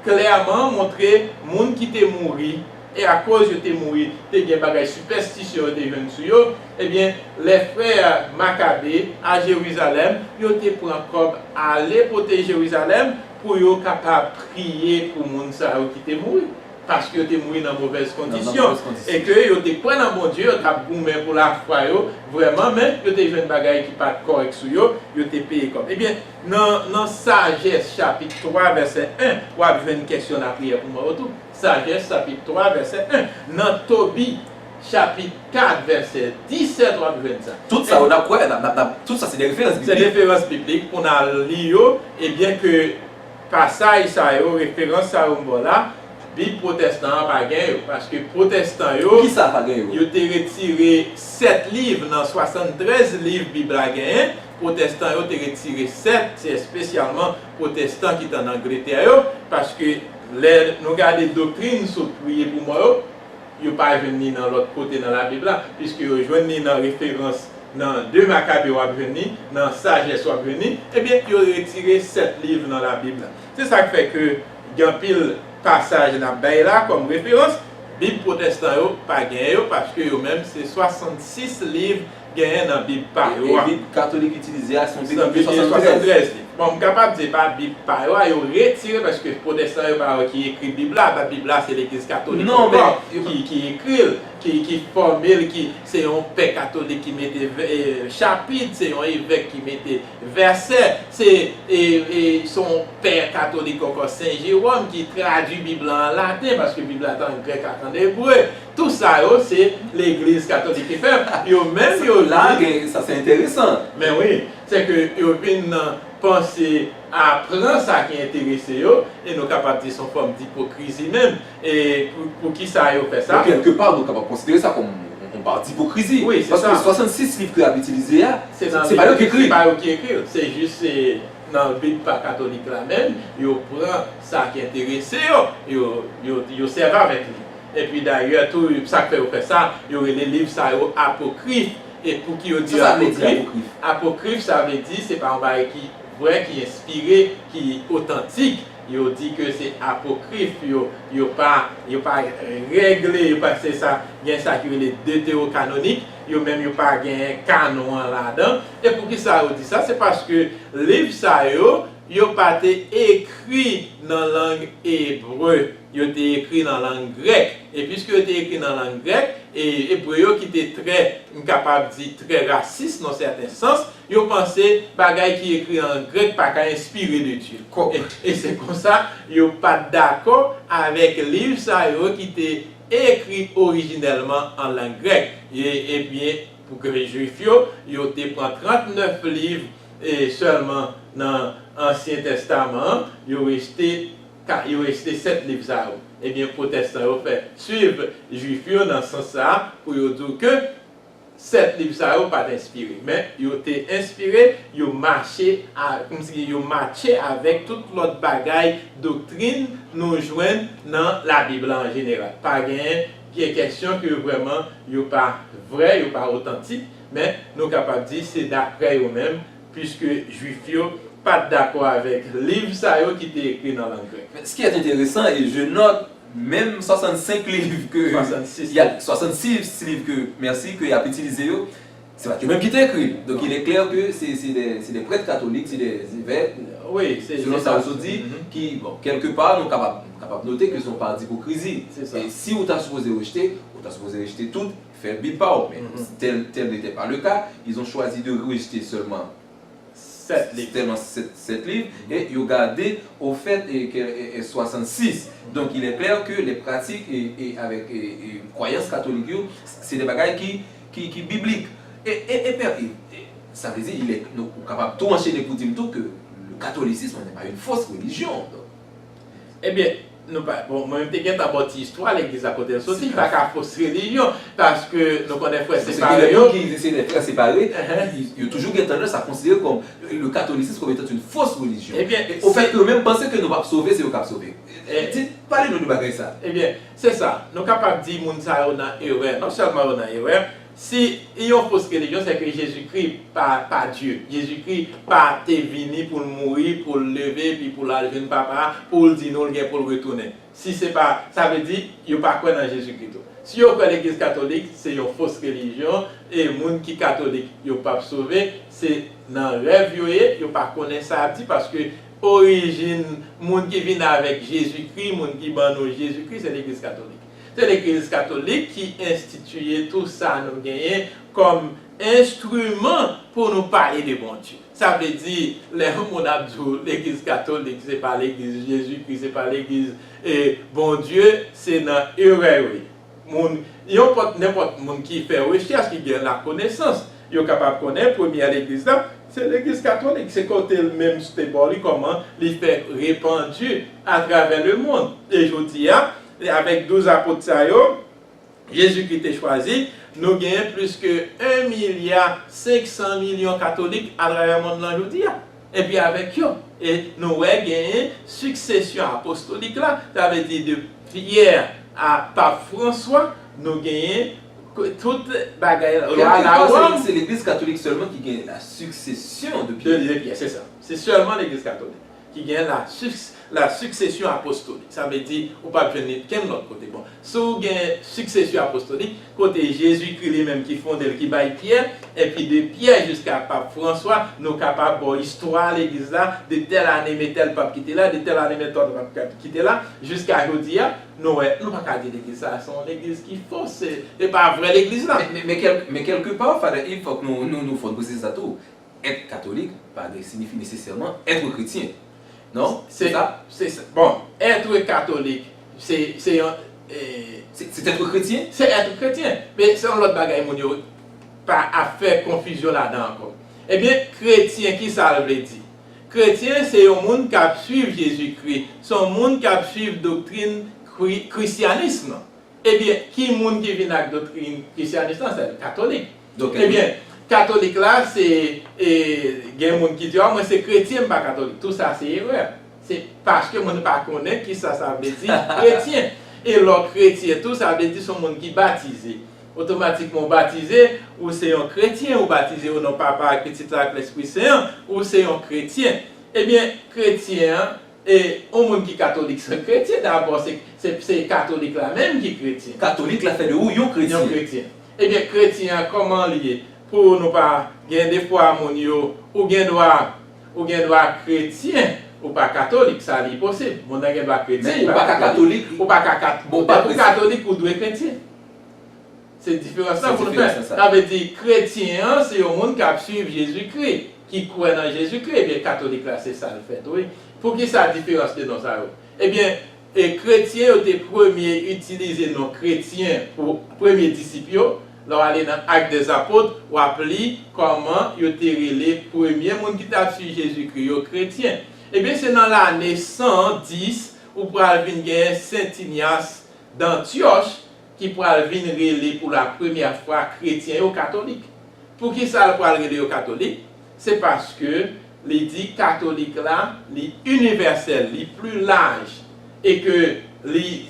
klèman montre moun ki te mouri, e akoz yo te mouri, te gen bagay sipèstisyon yo te jwenn sou yo, ebyen, lè frè Makabe a Jerizalèm, yo te pran kòb ale pote Jerizalèm pou yo kapab priye pou moun sa yo ki te mouri. Paske yo te mouri nan movèz kondisyon, e ke yo te kwè nan Bondye, yo t ap goumen pou lafwa yo vrèman, men yo te jwenn bagay ki pa t kòrèk sou yo, yo te peye kòb. Ebyen, nan, nan Sajès chapit twa vèsè en, w ap jwenn kesyon lapriyè pou mò yo tou. Sajès chapit twa vèsè en. Nan Tobi chapit kat vèsè disèt, w ap jwenn sa. Tout sa yo n ap kwè, n ap, n ap, n ap, tout sa se de referans biblik. Se referans biblik pou n al li yo, ebyen ke pasaj sa yo, referans sa yo m ba w la, Bib pwotestan an pa gen yo, paske pwotestan yo, poukisa pa gen yo? Yo te retire sèt liv nan swasanntrèz liv Bib la genyen. Pwotestan yo te retire sèt, se espesyalman pwotestan ki t ann Angletè yo, paske lè nou gade doktrin sou priye pou mò yo, yo pa jwenn li nan lòt kote nan Labib la, piske yo jwenn li nan referans nan de Makabe w ap jwenn li, nan Sajès w ap jwenn li, ebyen, yo retire sèt liv nan Labib la. Se sa k fè ke gen anpil pasaj n ap bay la kòm referans, Bib pwotestan yo pa gen yo, paske yo menm se swasannsis liv genyen nan Bib pa yo a. E Bib katolik itilize a, se yon Bib de swasanntrèz. Bon, m kapab di pa Bib pa yo a, yo retire, paske pwotestan yo pa yo ki ekri Bib la, pa Bib la, se legliz katolik ankò ki, ki ekri l, ki, ki fòme l, ki, se yon pè katolik ki mete vè-, e, chapit, se yon evèk ki mete vèsè, se, e, e, se yon pè katolik ankò, Sen Jewòm, ki tradui Bib la an laten, paske Bib la te an grèk ak an ebre. Tout sa yo, se legliz katolik ki fè. Yo menm, yo la, gen, sa se enteresan. Men wi, se ke yo vin nan panse a pran sa ki enterese yo, e nou kapab di se yon fòm dipokrizi menm. E pou, pou ki sa yo fè sa? Bon, kèlke pa, nou kapab konsidere sa kòm yon, yon pa dipokrizi. Wi, se sa. Paske swasannsis liv ke y ap itilize a, se, se pa yo ki ekri l. Se pa yo ki ekri l. Se jis, se nan Bib pa katolik la menm, yo pran sa ki enterese yo, yo, yo, yo sèvi avèk li. Epi dayè tou, sa k fè yo fè sa, yo rele liv sa yo apokrif. E pouki yo di apokrif? Sa sa vle di, apokrif? Apokrif, sa vle di, se pa yon bagay ki vrè, ki enspire, ki otantik. Yo di ke se apokrif, yo, yo pa, yo pa regle, yo pa, se sa, gen sa ki rele deterokanonik, yo menm yo pa gen kanon an ladan. E poukisa yo di sa? Se paske liv sa yo, yo pa te ekri nan lang ebre, yo te ekri nan lang grèk. E piske yo te ekri nan lang grèk, e ebre yo ki te trè, m kapab di, trè rasis nan sèten sans, yo panse bagay ki ekri an grèk pa ka enspire de Dye. E, e se konsa, yo pa t dakò avèk liv sa yo ki te ekri orijinèlman an lang grèk. E, ebyen, pou ke Jwif yo, yo te pran trannèf liv, e, sèlman nan Ansyen Tèstaman an, yo rejte ka-, yo rejte sèt liv sa yo. Ebyen, pwotestan yo fè swiv Jwif yo nan sans sa a, pou yo di w ke sèt liv sa yo pa t enspire. Men, yo te enspire, yo mache a, kòmsi yo matche avèk tout lòt bagay, doktrin nou jwenn nan Labib la an jeneral. Pa gen, gen kèsyon ke vrèman yo pa vrè, yo pa otantik, men nou kapab di se daprè yo menm, piske Jwif yo pa t dakò avèk liv sa yo ki te ekri nan lang grèk. Mais ce qui est intéressant, et je note, menm swasannsenk liv ke, swasannsis, y a, liv. Swasannsis liv ke, mèsi, ke y ap itilize yo, se pa t yo menm ki te ekri l. Donk, il est clair que c'est, c'est des, c'est des prêtres catholiques, c'est des évêques, wi, se, selon se sa sa. Ou sot di, mhm, ki, bon, kèlke pa, nou kapab, nou kapab note ke se yon pa dipokrizi. Se sa. E si ou ta sipoze rejte, ou ta sipoze rejte tout, fè Bib pa w. Men, mhm, tel, tel n'était pas le cas. Ils ont choisi de rejeter seulement s-, sèt liv. Sèlman sèt, sèt liv, e yo gade, ofèt, e, ke, e, e, swasannsis. Donc, il est clair que les pratiques, e, e, avec, e, e, kwayans katolik yo, se de bagay ki, ki, ki biblik. E, e, e, pè, e, e, sa vle di, il est, nou, ou kapab tou anchene pou di m tou ke le catholicisme n'est pas une fausse religion. Donc, Ebyen, nou pa, bon, mwen menm te gentan ba w ti istwa legliz la kote l soti, li pa ka fos relijyon, paske nou konnen frè separe yo. Paske gen de moun ki di se de frè separe, yo toujou gen tandans a konsidere kòm le catholicisme comme étant une fausse religion. Ebyen, e, o fèt ke yo menm panse ke nou p ap sove, se yo k ap sove. Di, pale nou de bagay sa. Ebyen, se sa. Nou kapab di moun sa yo nan erè. Non sèlman yo nan erè, si yon fos relijyon, se ke Jezikri pa, pa Dye. Jezikri pa te vini pou l mouri, pou l leve, epi pou l al jwenn Papa a, pou l di nou l gen pou l retounen. Si se pa, sa vle di, yo pa kwè nan Jezikri tou. Si yo kwè legliz katolik, se yon fos relijyon, e moun ki katolik, yo p ap sove, se nan rèv yo ye, yo pa konnen sa y ap di, paske orijin moun ki vin avèk Jezikri, moun ki ban nou Jezikri, se legliz katolik. Se legliz katolik ki enstitiye tou sa nou genyen kòm enstriman pou nou pale de Bondye. Sa vle di, lè yon moun ap di w legliz katolik, se pa legliz Jezikri, se pa legliz, e, Bondye, se nan erè yo ye. Moun, yon pòt, nenpòt moun ki fè rechèch, ki gen lakonesans, yo kapab konnen premyè legliz la, se legliz katolik. Se kote l menm te ba w li kòman li fè repann atravè lemonn. E jodi a, avèk douz apot sa yo, Jezikri te chwazi, nou genyen plis ke en milya senk san milyon katolik atravè monn lan jodi a. Epi avèk yo, e nou wè genyen siksesyon apostolik la, sa vle di de Pyè a Pap Franswa, nou genyen tout bagay lwa la Wòm. Se legliz katolik sèlman ki gen la succession de Pierre. De Pierre, se sa. Se sèlman legliz katolik ki gen la, la succession apostolique. Sa vle di, ou p ap jwenn li kenn lòt kote. Bon, si w gen siksesyon apostolik, kote Jezikri li menm ki fonde l, ki bay Pyè, epi de Pyè jiska Pap Franswa, nou kapab ba w istwa legliz la, de tèl ane men tèl pap ki te la, de tèl ane men tèl pap ki te la, jiska jodi a, nou wè, nou pa ka di legliz sa, se yon legliz ki fo, se, se pa vrè legliz la. Men, men, men kèl-, men kèlkepa, Father Yves, fòk nou, nou, nou fò n presize sa tou. Èt katolik pa de siyifi nesesèman èt kretyen. Non? Se sa? Se sa. Bon, èt katolik, se, se yon, e, se, se èt kretyen? Se èt kretyen. Men se yon lòt bagay moun yo pa ap fè konfizyon ladan ankò. Ebyen, kretyen, ki sa l vle di? Kretyen, se yon moun k ap swiv Jezikri. Se yon moun k ap swiv doktrin kri-, krisyanis lan. Ebyen, ki moun ki vin ak doktrin krisyanis lan? Se katolik. Donk, ebyen, katolik la, se, e, gen moun ki di, "Ah, mwen se kretyen, m pa katolik." Tou sa se erè. Se paske moun pa konnen ki sa sa vle di kretyen. E lè w kretyen tou, sa vle di se yon moun ki batize. Otomatikman, ou batize, ou se yon kretyen, ou batize o non Papa ak Pitit la ak Lespri Sen an, ou se yon kretyen. Ebyen, kretyen an, e, yon moun ki katolik se kretyen dabò, se, se, se katolik la menm ki kretyen. Katolik la fè de ou yon kretyen. Yon kretyen. Ebyen, kretyen an, kòman li ye? Pou nou pa, gen de fwa moun yo, ou gen dwa, ou gen dwa kretyen, ou pa katolik, sa li posib. Moun nan gen dwa kretyen, men ou pa ka katolik, ou pa ka kat-, bon, ou pa kretyen. Ou katolik, ou dwe kretyen. Se diferans lan pou nou fè. Sa vle di, kretyen an, se yon moun k ap swiv Jezikri, ki kwè nan Jezikri. Ebyen, katolik la, se sa l fè tou, wi. Poukisa diferans de non sa yo? Ebyen, e, kretyen yo te premye itilize non kretyen pou premye disip yo. Lè w ale nan Actes des Apôtres, w ap li kòman yo te rele premye moun ki t ap swiv Jezikri yo kretyen. Ebyen, se nan lane san dis ou pral vin gen Sent Inyas d Antyòch ki pral vin rele pou la premyè fwa kretyen yo katolik. Poukisa l pral rele yo katolik? Se paske li di katolik la, li inivèsèl, li pli laj, e ke li,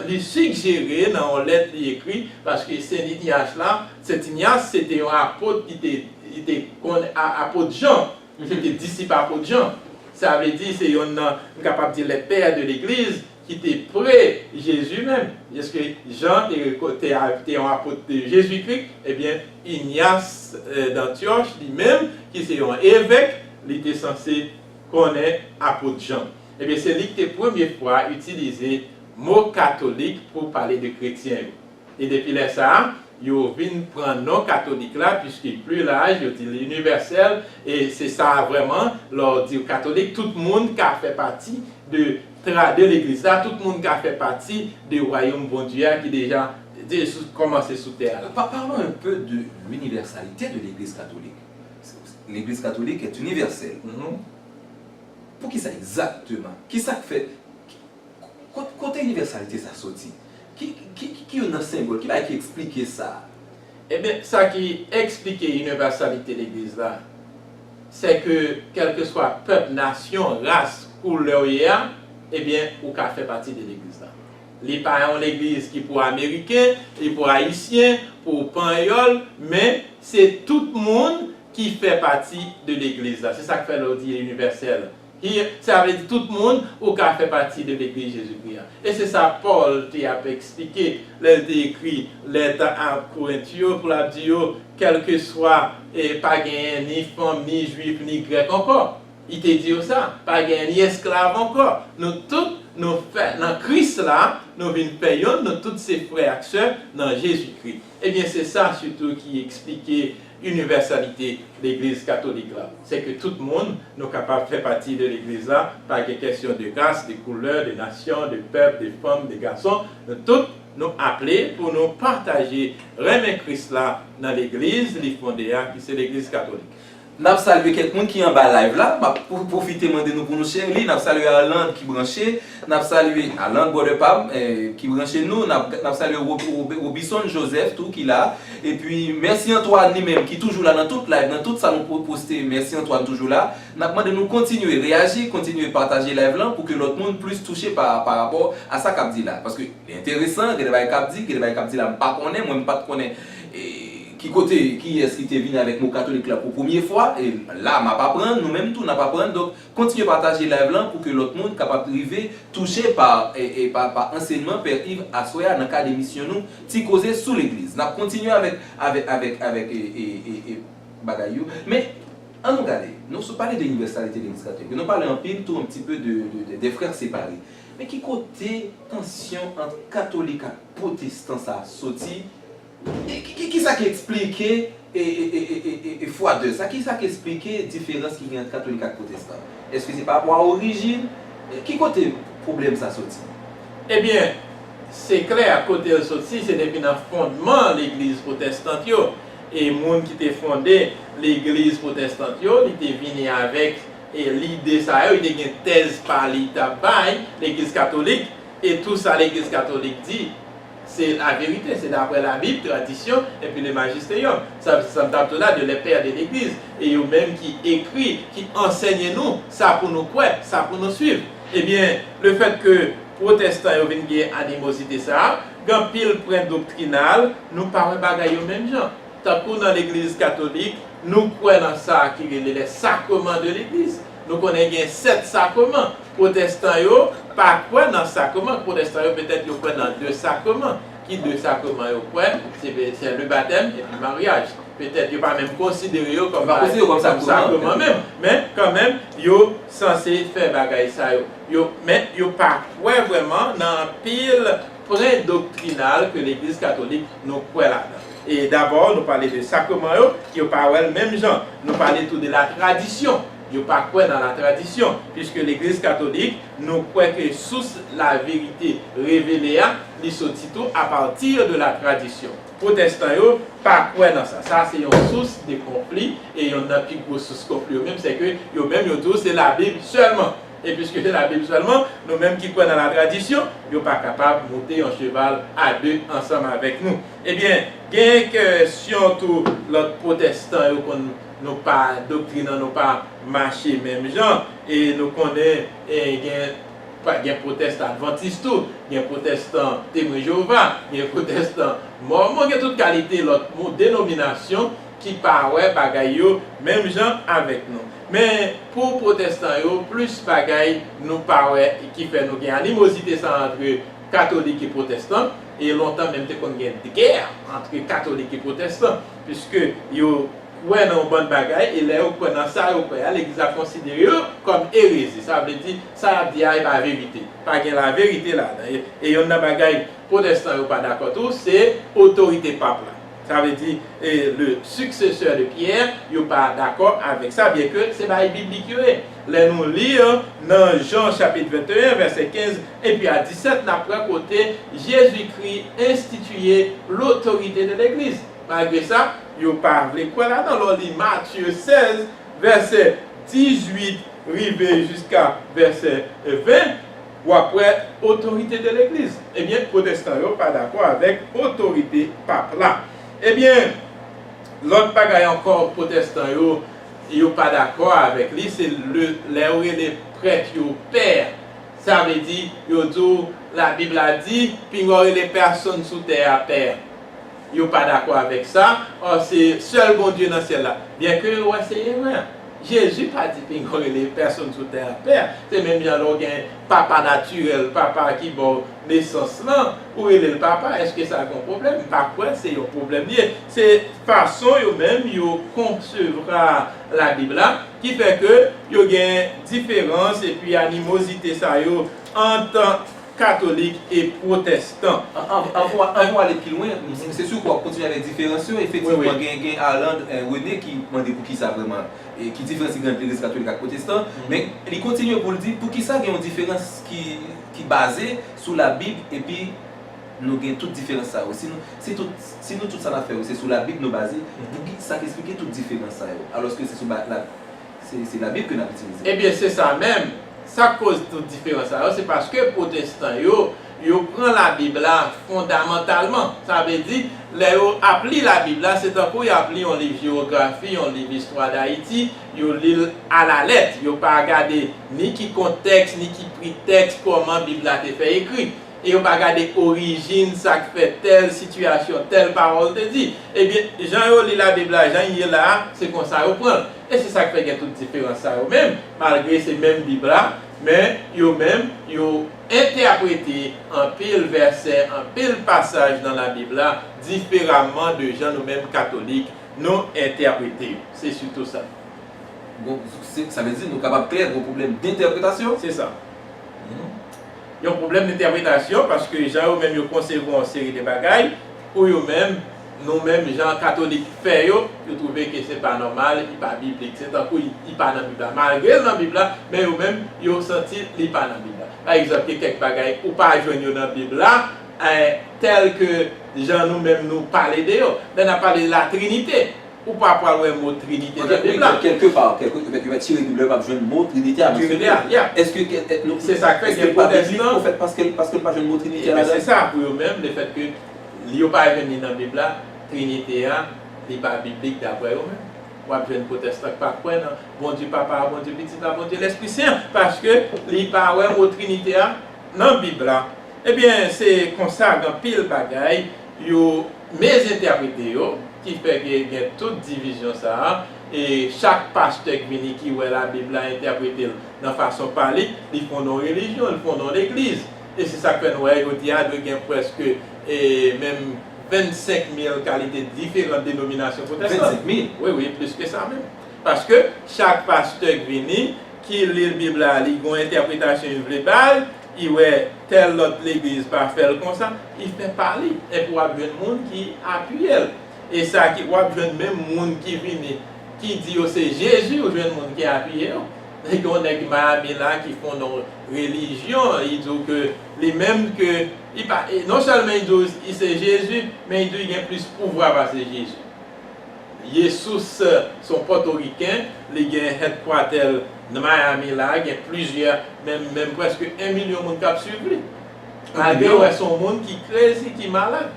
li sijere nan yon lèt li ekri, paske Sen Inyas la, Sent Inyas se te yon apot ki te, li te konn a-, apot Jan, se te disip apot Jan. Sa vle di, se yonn nan, m kapab di, les pères de l'Église, ki te pre Jezi menm. Paske Jan te, te, te yon apot de Jezikri, ebyen, Inyas, e, d Antyòch, li menm, ki se yon evèk, li te sanse konnen apot Jan. Ebyen, se li ki te premye fwa itilize mo katolik pou pale de kretyen yo. E depi lè sa a, Yo vin pran non katolik la, piske pli laj, yo di l inivèsèl, e se sa vrèman, lè w di katolik, tout moun ka fè pati de, tra, de legliz la, tout moun ka fè pati de wayòm Bondye a ki deja, de, sou, kòmanse sou tè a la. Pa, parlons un peu de l'universalité de l'Église catholique. L'Église catholique est universelle. Mhm. Poukisa egzakteman? Kisa k fè? Kot-, kote inivèsalite sa soti? Ki, ki, ki, ki youn nan senbòl? Ki bagay ki eksplike sa? Ebyen, sa ki eksplike inivèsalite legliz la, se ke kèlkeswa pèp, nasyon, ras, koulè w ye a, ebyen, ou ka fè pati de legliz la. Li pa yon legliz ki pou Ameriken, li pou Ayisyen, pou Panyòl, men se tout moun ki fè pati de legliz la. Se sa k fè lè w di inivèsèl. Sa vle di tout moun ou ka fè pati de legliz Jezikri an. E se sa Pòl te ap eksplike lè l te ekri lèt a Korent yo pou l ap di yo, kèlkeswa, e, pa genyen ni fanm, ni jwif, ni grèk ankò. Li te di yo sa, pa genyen ni esklav ankò. Nou tout, nou fè, nan Kris la, nou vin fè yonn, nou tout se frè ak sè nan Jezikri. Ebyen, se sa sitou ki eksplike inivèsalite legliz katolik la. Se ke tout moun, nou kapab fè pati de legliz la, pa gen kèsyon de ras, de koulè, de nasyon, de pèp, de fanm, de gason. Nou tout, nou aple pou nou pataje renmen Kris la nan legliz li fonde a, ki se legliz katolik. N ap salye kèk moun ki anba live la. M ap pwo-, pwofite mande nou pou nou share li. N ap salye Arland ki branche. N ap salye Arland, brother pa m, eh, ki branche nou. N ap, n ap salye Rob-, Rob-, Robinson Joseph tou ki la. Epi, mèsi Antoine li menm ki toujou la nan tout live, nan tout sa nou po-, poste. Mèsi Antoine toujou la. N ap mande nou kontinye reyaji, kontinye pataje live lan pou ke lòt moun plis touche pa, pa rapò a sa k ap di la. Paske li enteresan, gen de bagay k ap di, gen de bagay k ap di la m pa konnen, mwen m pa t konnen, e, ki kote, kiyès ki te vini avèk mo katolik la pou premye fwa, e la m ap aprann, nou menm tou n ap aprann, donk kontinye pataje live lan pou ke lòt moun kapab rive touche pa, e, e, pa, pa ansèyman Pè Yves aswè a nan kad emisyon nou, Ti Koze sou Legliz. N ap kontinye avèk, avèk, avèk, avèk, e, e, e, e, bagay yo. Men, an nou gade, nou sot pale de inivèsalite legliz katolik, nou pale anpil tou un petit peu de, de, de, des frères séparés. Men ki kote tansyon ant katolik ak pwotestan sa a soti? E ki, ki, kisa ki eksplike, e, e, fwadè sa? Kisa ki eksplike diferans ki gen ant katolik ak pwotestan? Èske se pa rapò a orijin? E ki kote pwoblèm sa soti? Ebyen, se klè kote l soti, se depi nan fondman legliz pwotestant yo. E moun ki te fonde legliz pwotestant yo, li te vini avèk, e, lide sa yo, li te gen tèz pa li t ap bay legliz katolik. E tou sa legliz katolik di, se laverite, se daprè Labib, tradisyon, epi le magisterium. Sa, sa m t ap di w la, de les pères de l'église. E yo menm ki ekri, ki ansèye nou sa pou nou kwè, sa pou nou swiv. Ebyen, lefètke pwotestan yo vin gen animozite sa a, gen anpil pwen doktrinal, nou pa wè bagay yo menm jan. Tankou nan legliz katolik, nou kwè nan sa ki rele les sacrements de l'église. Nou konnen gen sèt sakreman. Pwotestan yo pa kwè nan sakreman. Pwotestan yo petèt yo kwè nan de sakreman. Ki de sakreman yo kwè? Se, se le baptême epi maryaj. Petèt yo pa menm konsidere yo kòm, yo pa konsidere yo kòm sakreman menm. Men kanmenm, yo sanse fè bagay sa yo. Yo, men yo pa kwè vrèman nan anpil pwen doktrinal ke legliz katolik nou kwè ladan. E dabò, nou pale de sakreman yo, yo pa wè l menm jan. Nou pale tou de la tradition. Yo pa kwè nan la tradition, piske legliz katolik, nou kwè ke sous laverite revele a, li soti tou apati de la tradition. Pwotestan yo pa kwè nan sa. Sa se yon sous de konfli, e yonn nan pi gwo sous konfli yo menm, se ke yo menm yo di w se Labib sèlman. E piske se Labib sèlman, nou menm ki kwè nan la tradition, yo pa kapab moute yon cheval a de ansanm avèk nou. Ebyen, gen kèsyon tou lòt pwotestan yo konn nou pa, doktrin an nou pa mache menm jan, e nou konnen, e gen, pa, gen pwotestan advantis tou, gen pwotestan temwen Jewova, gen pwotestan mòmon, gen tout kalite lòt mo-, denominasyon ki pa wè bagay yo menm jan avèk nou. Men pou pwotestan yo, plis bagay nou pa wè ki fè nou gen animozite sa antre katolik e pwotestan, e lontan menm te konn gen gè antre katolik e pwotestan, piske yo kwè nan yon bann bagay, e lè yo kwè nan sa yo kwè a, legliz la konsidere yo kòm erezi. Sa vle di, sa y ap di a, e pa verite. Pa gen laverite ladan. E, e yonn nan bagay pwotestan yo pa dakò tou, se otorite pap la. Sa vle di, e, le successeur de Pierre, yo pa dakò avèk sa, byenke se bagay biblik yo ye. Lè nou li nan Jan chapit venteyen, vèsè kenz epi a disèt, n ap wè kote Jezikri enstitiye lotorite de legliz. Malgre sa, yo pa vle kwè ladan. Lè w li Matye sèz, vèsè dizuit rive jiska vèsè ven, w ap wè otorite de legliz. Ebyen, pwotestan yo pa dakò avèk otorite pap la. Ebyen, lòt bagay ankò, pwotestan yo, yo pa dakò avèk li, se le, lè yo rele prèt yo pè. Sa vle di, yo di w, Labib la di, pinga w rele pèsonn sou tè a pè. Yo pa dakò avèk sa. Ò, se sèl Bondye nan syèl la. Byenke yo wè se erè. Jezi pa di pinga w rele pèsonn sou tè a pè. Se menm jan lè w gen papa natirèl, papa ki ba w nesans lan, ou rele l papa. Èske sa gen yon pwoblèm? M pa kwè se yon pwoblèm li ye. Se fason yo menm yo konsevwa Labib la ki fè ke yo gen diferans epi animozite sa yo ant katolik e pwotestan. An- an- Anvan anvan w ale pi lwen, se si w ap kontinye avèk diferans yo, efektivman, gen gen Arland, eh, René ki mande poukisa vrèman, eh, ki diferans ki gen ant legliz katolik ak pwotestan, men li kontinye pou l di poukisa gen yon diferans ki ki baze sou Labib epi nou gen tout diferans sa yo. Si nou si tout si nou tout sa n ap fè yo se sou Labib nou baze, poukisa k eksplike tout diferans sa yo alòske se sou ba- la se, se Labib ke n ap itilize. Ebyen, se sa menm. Sa k koz tout diferans sa yo, se paske pwotestan yo, yo pran Labib la fondamantalman. Sa vle di, lè yo ap li Labib la, se tankou y ap li yon liv jewografi, yon liv istwa Dayiti, yo li l alalèt. Yo pa gade ni ki kontèks, ni ki pritèks, kòman Bib la te fè ekri. E yo pa gade orijin, sa k fè tèl sitiyasyon, tèl pawòl te di. Ebyen, jan yo li Labib la, jan l ye la a, se konsa yo pran l. E se sa k fè gen tout diferans sa yo menm, malgre se menm Bib la, men yo menm, yo entèprete anpil vèsè, anpil pasaj nan Labib la diferaman de jan nou menm katolik, nou entèprete yo. Se sitou sa. Bon, se- sa vle di nou kapab klè, gen yon pwoblèm dentèpretasyon? Se sa. Mhm. Yon pwoblèm dentèpretasyon, paske jan yo menm yo konsevwa yon seri de bagay, pou yo menm, nou menm, jan katolik fè yo, yo twouve ke se pa nòmal, li pa biblik. Se tankou li, li pa nan Bib la. Malgre l nan Bib la, men yo menm, yo santi li pa nan Bib la. Pa egzanp, gen kèk bagay ou pa jwenn yo nan Bib la, eh, tèl ke jan nou menm nou pale de yo. Lè n ap pale de la Trinite, ou pa pral wè mo Trinite nan Bib la. Kèlke pa, kèlke, yo va tire Bib la, yo p ap jwenn mo Trinite a mansyone. Trinite a, yeah. Èske, eh, nou, Se sa k fè èske gen l pa biblik pwotestan. Ofèt, paske, paske l pa jwenn mo Trinite Ebyen, ladan l? Se sa, pou yo menm, lefètke yo pa jwenn li nan Bib la, Trinite a, li pa biblik daprè yo menm. W ap jwenn pwotestan k pa kwè nan Bondye Papa a, Bondye Pitit la, Bondye Lespri Sen an, paske li pa wè mo Trinite a nan Bib la. Ebyen, se konsa, gen anpil bagay yo mezentèprete yo, ki fè ke gen tout divizyon sa a, e chak pastè k vini ki wè Labib la entèprete l nan fason pa li, li fonde yon relijyon, li fonde yon legliz. E se sa k fè nou wè jodi a dwe gen prèske, e, menm vennsenk mil kalite diferan denominasyon pwotestan. Vennsenk mil? Wi, wi, plis ke sa menm. Paske chak pastè k vini, ki li Bib la, li gen yon entèpretasyon li vle ba l, li wè tèl lòt legliz pa fè l konsa, li fè pa li. Epi w ap jwenn moun ki apiye l. E sa ki, w ap jwenn menm moun ki vini, ki di yo se Jezi, ou jwenn moun ki apiye yo. Gen yon nèg Miami la ki fonde yon relijyon, li di w ke li menm ke, li pa, e non sèlman li di w li se Jezi, men li di w li gen plis pouvwa pase Jezi. Jesus, se yon Pòtoriken, li gen headquarter l nan Miami la, gen plizyè, menm, menm prèske en milyon moun k ap swiv li. Malgre w wè se yon moun ki crazy, ki malad.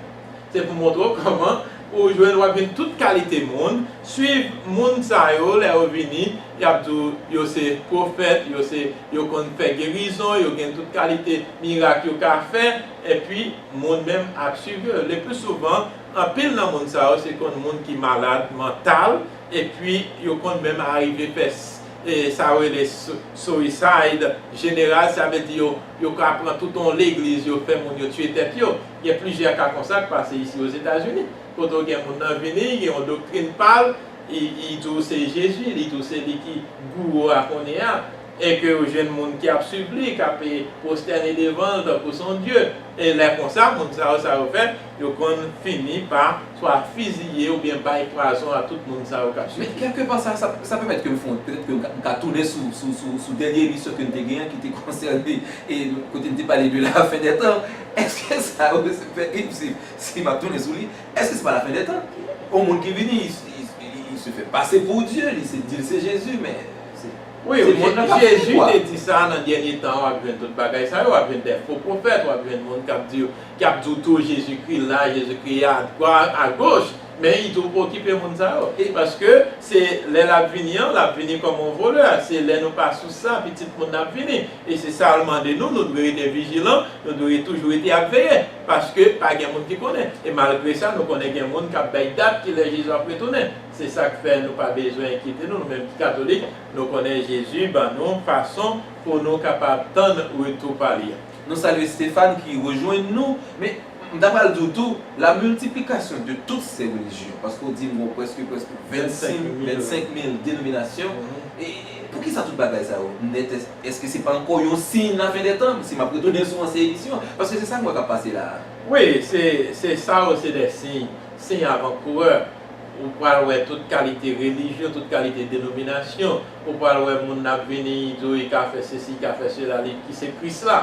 Se pou montre w kòman ou jwenn, w ap jwenn tout kalite moun, swiv moun sa yo, lè yo vini, y ap di w yo se pwofèt, yo se, yo konn fè gerizon, yo gen tout kalite mirak yo ka fè, epi moun menm ap swiv yo. Le pli souvan, anpil nan moun sa yo se konn moun ki malad mantal, epi yo konn menm arive fè s- e, sa yo rele su- suicide general, sa vle di yo, yo ka pran tout yon legliz, yo fè moun yo tiye tèt yo. Gen plizyè ka konsa k pase isi Ozetazini, kote w gen moun nan vini, gen yon doktrin pa l, li, li di w se Jezi, li di w se li ki gouwo a kounye a. E ke yo jwenn moun ki ap swiv li, k ap, e, pwostène devan l tankou se yon dye. E lè konsa, moun sa yo, sa yo fè, yo konn fini pa swa fiziye oubyen bay pwazon a tout moun sa yo k ap swiv li. Men kèlkepa, sa, sa, sa pèmèt ke m fè yon, petèt ke m ka, m ka tounen sou, sou, sou, sou dènye emisyon ke n te genyen an, ki te konsène, e kote n te pale de la fin des temps. Èske sa yo, se fè, e si, si m ap tounen sou li, èske se pa la fin des temps? Yon moun ki vini, li, li, li, li se fè pase pou Dye, li se, di l se Jezi, men se, wi, se monn nan k ap fini, Jezi kwa. Te di sa, nan dènye tan, w ap jwenn tout bagay sa yo, w ap jwenn de fo pwofèt, w ap jwenn moun k ap di, ki ap di w tou Jezikri la, Jezikri a, a goch, men li tou okipe moun sa yo. E paske se lè l ap vini an, l ap vini kòm yon volè, se lè nou pa sou sa, pitit moun nan ap vini. E se sa l mande nou, nou dwe rete vijilan, nou dwe toujou rete ap veye, paske pa gen moun ki konnen. E malgre sa, nou konnen gen moun k ap bay dat kilè Jezi ap retounen. Se sa k fè nou pa bezwen enkyete nou, nou menm ki katolik, nou konnen Jezi ban nou fason pou nou kapab tann retou pa li a. Nou salye Stéphane ki rejwenn nou, men m ta pral di w tou, la multiplication de toutes ces religions, paske w di m gen prèske, prèske vennsenk, vennsenk mil denominasyon. E poukisa tout bagay sa yo nèt? Èske se pa ankò yon siy la fin des temps, si m ap retounen sou ansyen emisyon an? Paske se sa m wè k ap pase la a. Wi, se, se sa yo, se de siy, siy avan kourè. Ou pral wè tout kalite relijyon, tout kalite denominasyon. Ou pral wè moun ap vini, di w li ka fè sesi, li ka fè sela, li ki se Kris la.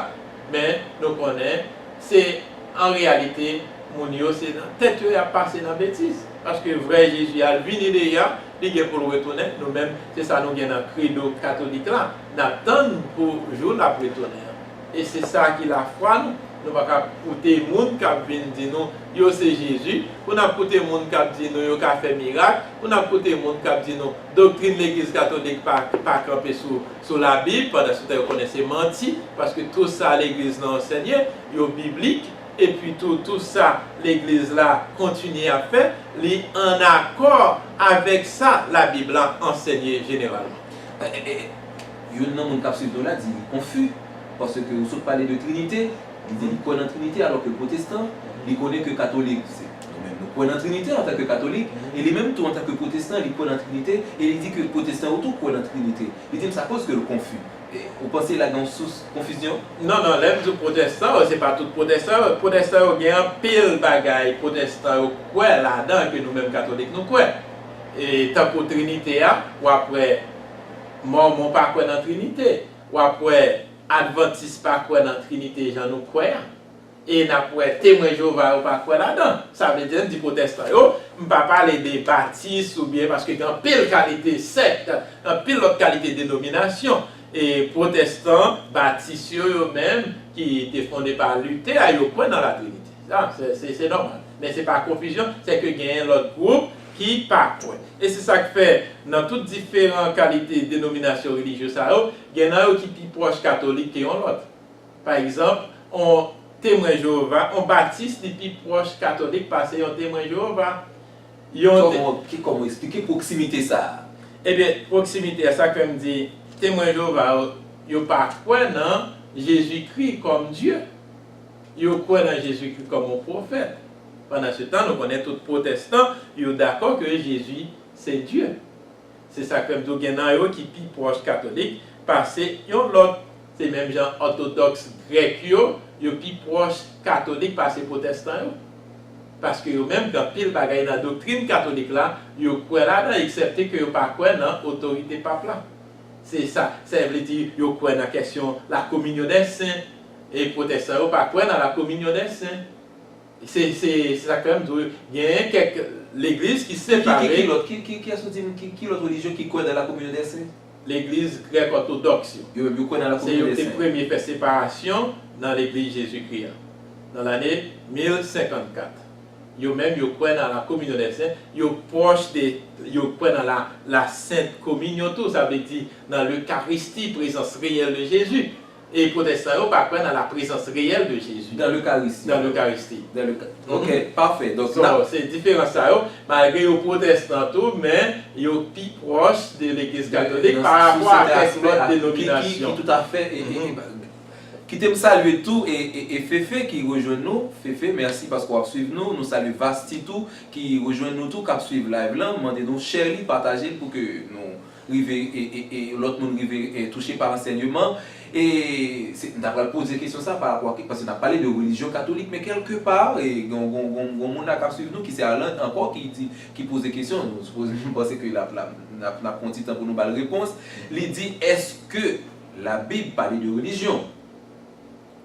Men, nou konnen, se, an reyalite, moun yo, se nan tèt yo y ap pase nan betiz. Paske vrè Jezi a, l vini deja, li gen pou l retounen. Nou menm, se sa nou gen nan kredo katolik la. N ap tann pou jou l ap retounen an. E se sa ki lafwa nou. Nou pa ka koute moun k ap vin di nou yo se Jezi, pou n ap koute moun k ap di nou yo ka fè mirak, pou n ap koute moun k ap di nou doktrin legliz katolik pa, pa kanpe sou, sou Labib, pandan se tan yo konnen se manti, paske tou sa legliz lan ansenye, yo biblik, epi tou, tou sa legliz la kontinye ap fè, li ann akò avèk sa Labib la ansenye jeneralman. E, e, e, youn nan moun k ap swiv nou la di li konfi, paske ou sot pale de Trinite, li di li kwè nan Trinite, alò ke pwotestan, li konnen ke katolik, se, nou menm nou kwè nan Trinite antanke katolik, e li menm tou antanke pwotestan, li kwè nan Trinite, e li di ke pwotestan yo tou kwè nan Trinite. Li di m sa koz ke l konfi. E, ou panse la gen yon sous konfizyon? Non, non, lè m di w pwotestan yo, se pa tout pwotestan yo. Pwotestan yo gen anpil bagay pwotestan yo kwè ladan ke nou menm katolik nou kwè. E tankou Trinite a, w ap wè Mòmon pa kwè nan Trinite. W ap wè Advantis pa kwè nan Trinite jan nou kwè a. E n ap wè Temwen Jewova yo pa kwè ladan. Sa vle di, n di pwotestan yo, m pa pale de batis oubyen, paske gen anpil kalite sèk, anpil lòt kalite denominasyon. E pwotestan, batis yo, yo menm, ki te fonde pa Luther, yo kwè nan Latrinite. Sa, se, se, se nòmal. Men se pa konfizyon, se ke genyen lòt gwoup ki pa kwè. E se sa k fè, nan tout diferan kalite denominasyon relijye sa yo, gen nan yo ki pi pwòch katolik ke yon lòt. Pa egzanp, yon Temwen Jewova, yon Batis, li pi pwòch katolik pase yon Temwen Jewova. Yon te- Kòman, ki, kòman eksplike pwoksimite sa a? Ebyen, pwoksimite a, sa k fè m di, Temwen Jewova yo, yo pa kwè nan Jezikri kòm Dye. Yo kwè nan Jezikri kòm yon pwofèt. Pandan se tan, nou konnen tout pwotestan, yo dakò ke Jezi se Dye. Se sa k fè m di w gen nan yo ki pi pwòch katolik pase yon lòt. Se menm jan òtodòks grèk yo, yo pi pwòch katolik pase pwotestan yo. Paske yo menm, gen anpil bagay nan doktrin katolik la, yo kwè ladan, eksèpte ke yo pa kwè nan otorite pap la. Se sa, sa vle di yo kwè nan kesyon la communion des saints, e pwotestan yo pa kwè nan la communion des saints. Se, se, se sa k fè m di w, genyen kèk legliz ki separe. Ki, ki, ki lòt, ki, ki, kiyès ou di m, ki, ki lòt relijyon ki kwè nan la communion des saints? Legliz grèk òtodòks yo. Yo menm, yo kwè nan la communion des saints. Se yo ki te premye fè separasyon nan legliz Jezikri a, nan lane mil senkannkat. Yo menm, yo kwè nan la communion des saints, yo pwòch de, yo kwè nan la, la sent kominyon tou, sa vle di nan lekaristi, prezans reyèl de Jezi. E pwotestan yo pa kwè nan la présence réelle de Jésus. Dans l'Eucharistie. Dans l'Eucharistie. Dans le, ok, pafè. Donk, so, se diferans sa yo. Malgre yo pwotestan tou, men yo pi pwòch de legliz katolik pa rapò a kèk lòt denominasyon. Ki, ki toutafè, e, e, e, kite m salye tou, e, e, e Fefe ki rejwenn nou. Fefe, mèsi paske w ap swiv nou. Nou salye Vasti tou, ki rejwenn nou tou, k ap swiv live lan. M mande nou share li, pataje l pou ke nou rive, e, e, e, lòt moun rive, e, touche pa ansèyman. E se, m ta pral poze kesyon sa pa rapò a, paske n ap pale de relijyon katolik, men kèlke pa, e, gon, gon, gon, gon moun la k ap swiv nou, ki se Arlande ankò, ki di, ki poze kesyon. Nou sipoze, m panse ke l ap, l ap, n ap, n ap pran ti tan pou nou ba l repons. Li di, èske Labib pale de relijyon?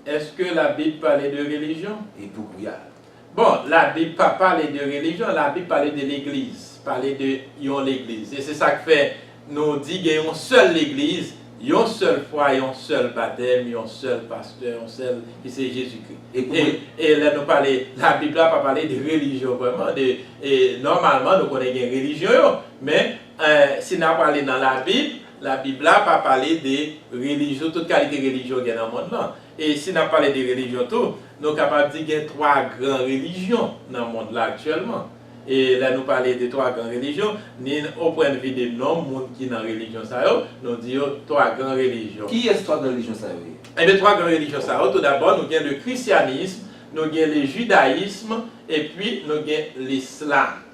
Èske Labib pale de relijyon? E pou kouya? Bon, Labib pa pale de relijyon, Labib pale de legliz, pale de yon legliz. E se sa k fè nou di gen yon sèl legliz, yon sèl fwa, yon sèl batèm, yon sèl pastè, yon sèl ki se Jezikri. E pou E, mwen e lè nou pale, Labib la pa pale de relijyon vrèman, de, e nòmalman nou konnen gen relijyon yo, men, e, si n ap prale nan Labib, Labib la pa pale de relijyon, tout kalite relijyon gen nan mond lan. E si n ap pale de relijyon tou, nou kapab di gen twa gran relijyon nan mond la aktyèlman. E lè nou pale de twa gran relijyon, ni o pwennvi de nonb moun ki nan relijyon sa yo, nou di yo twa gran relijyon. Kiyès twa gran relijyon sa yo ye? Ebyen, twa gran relijyon sa yo, toudabò, nou gen le christianisme, nou gen le judaïsme, epi nou gen l'islam.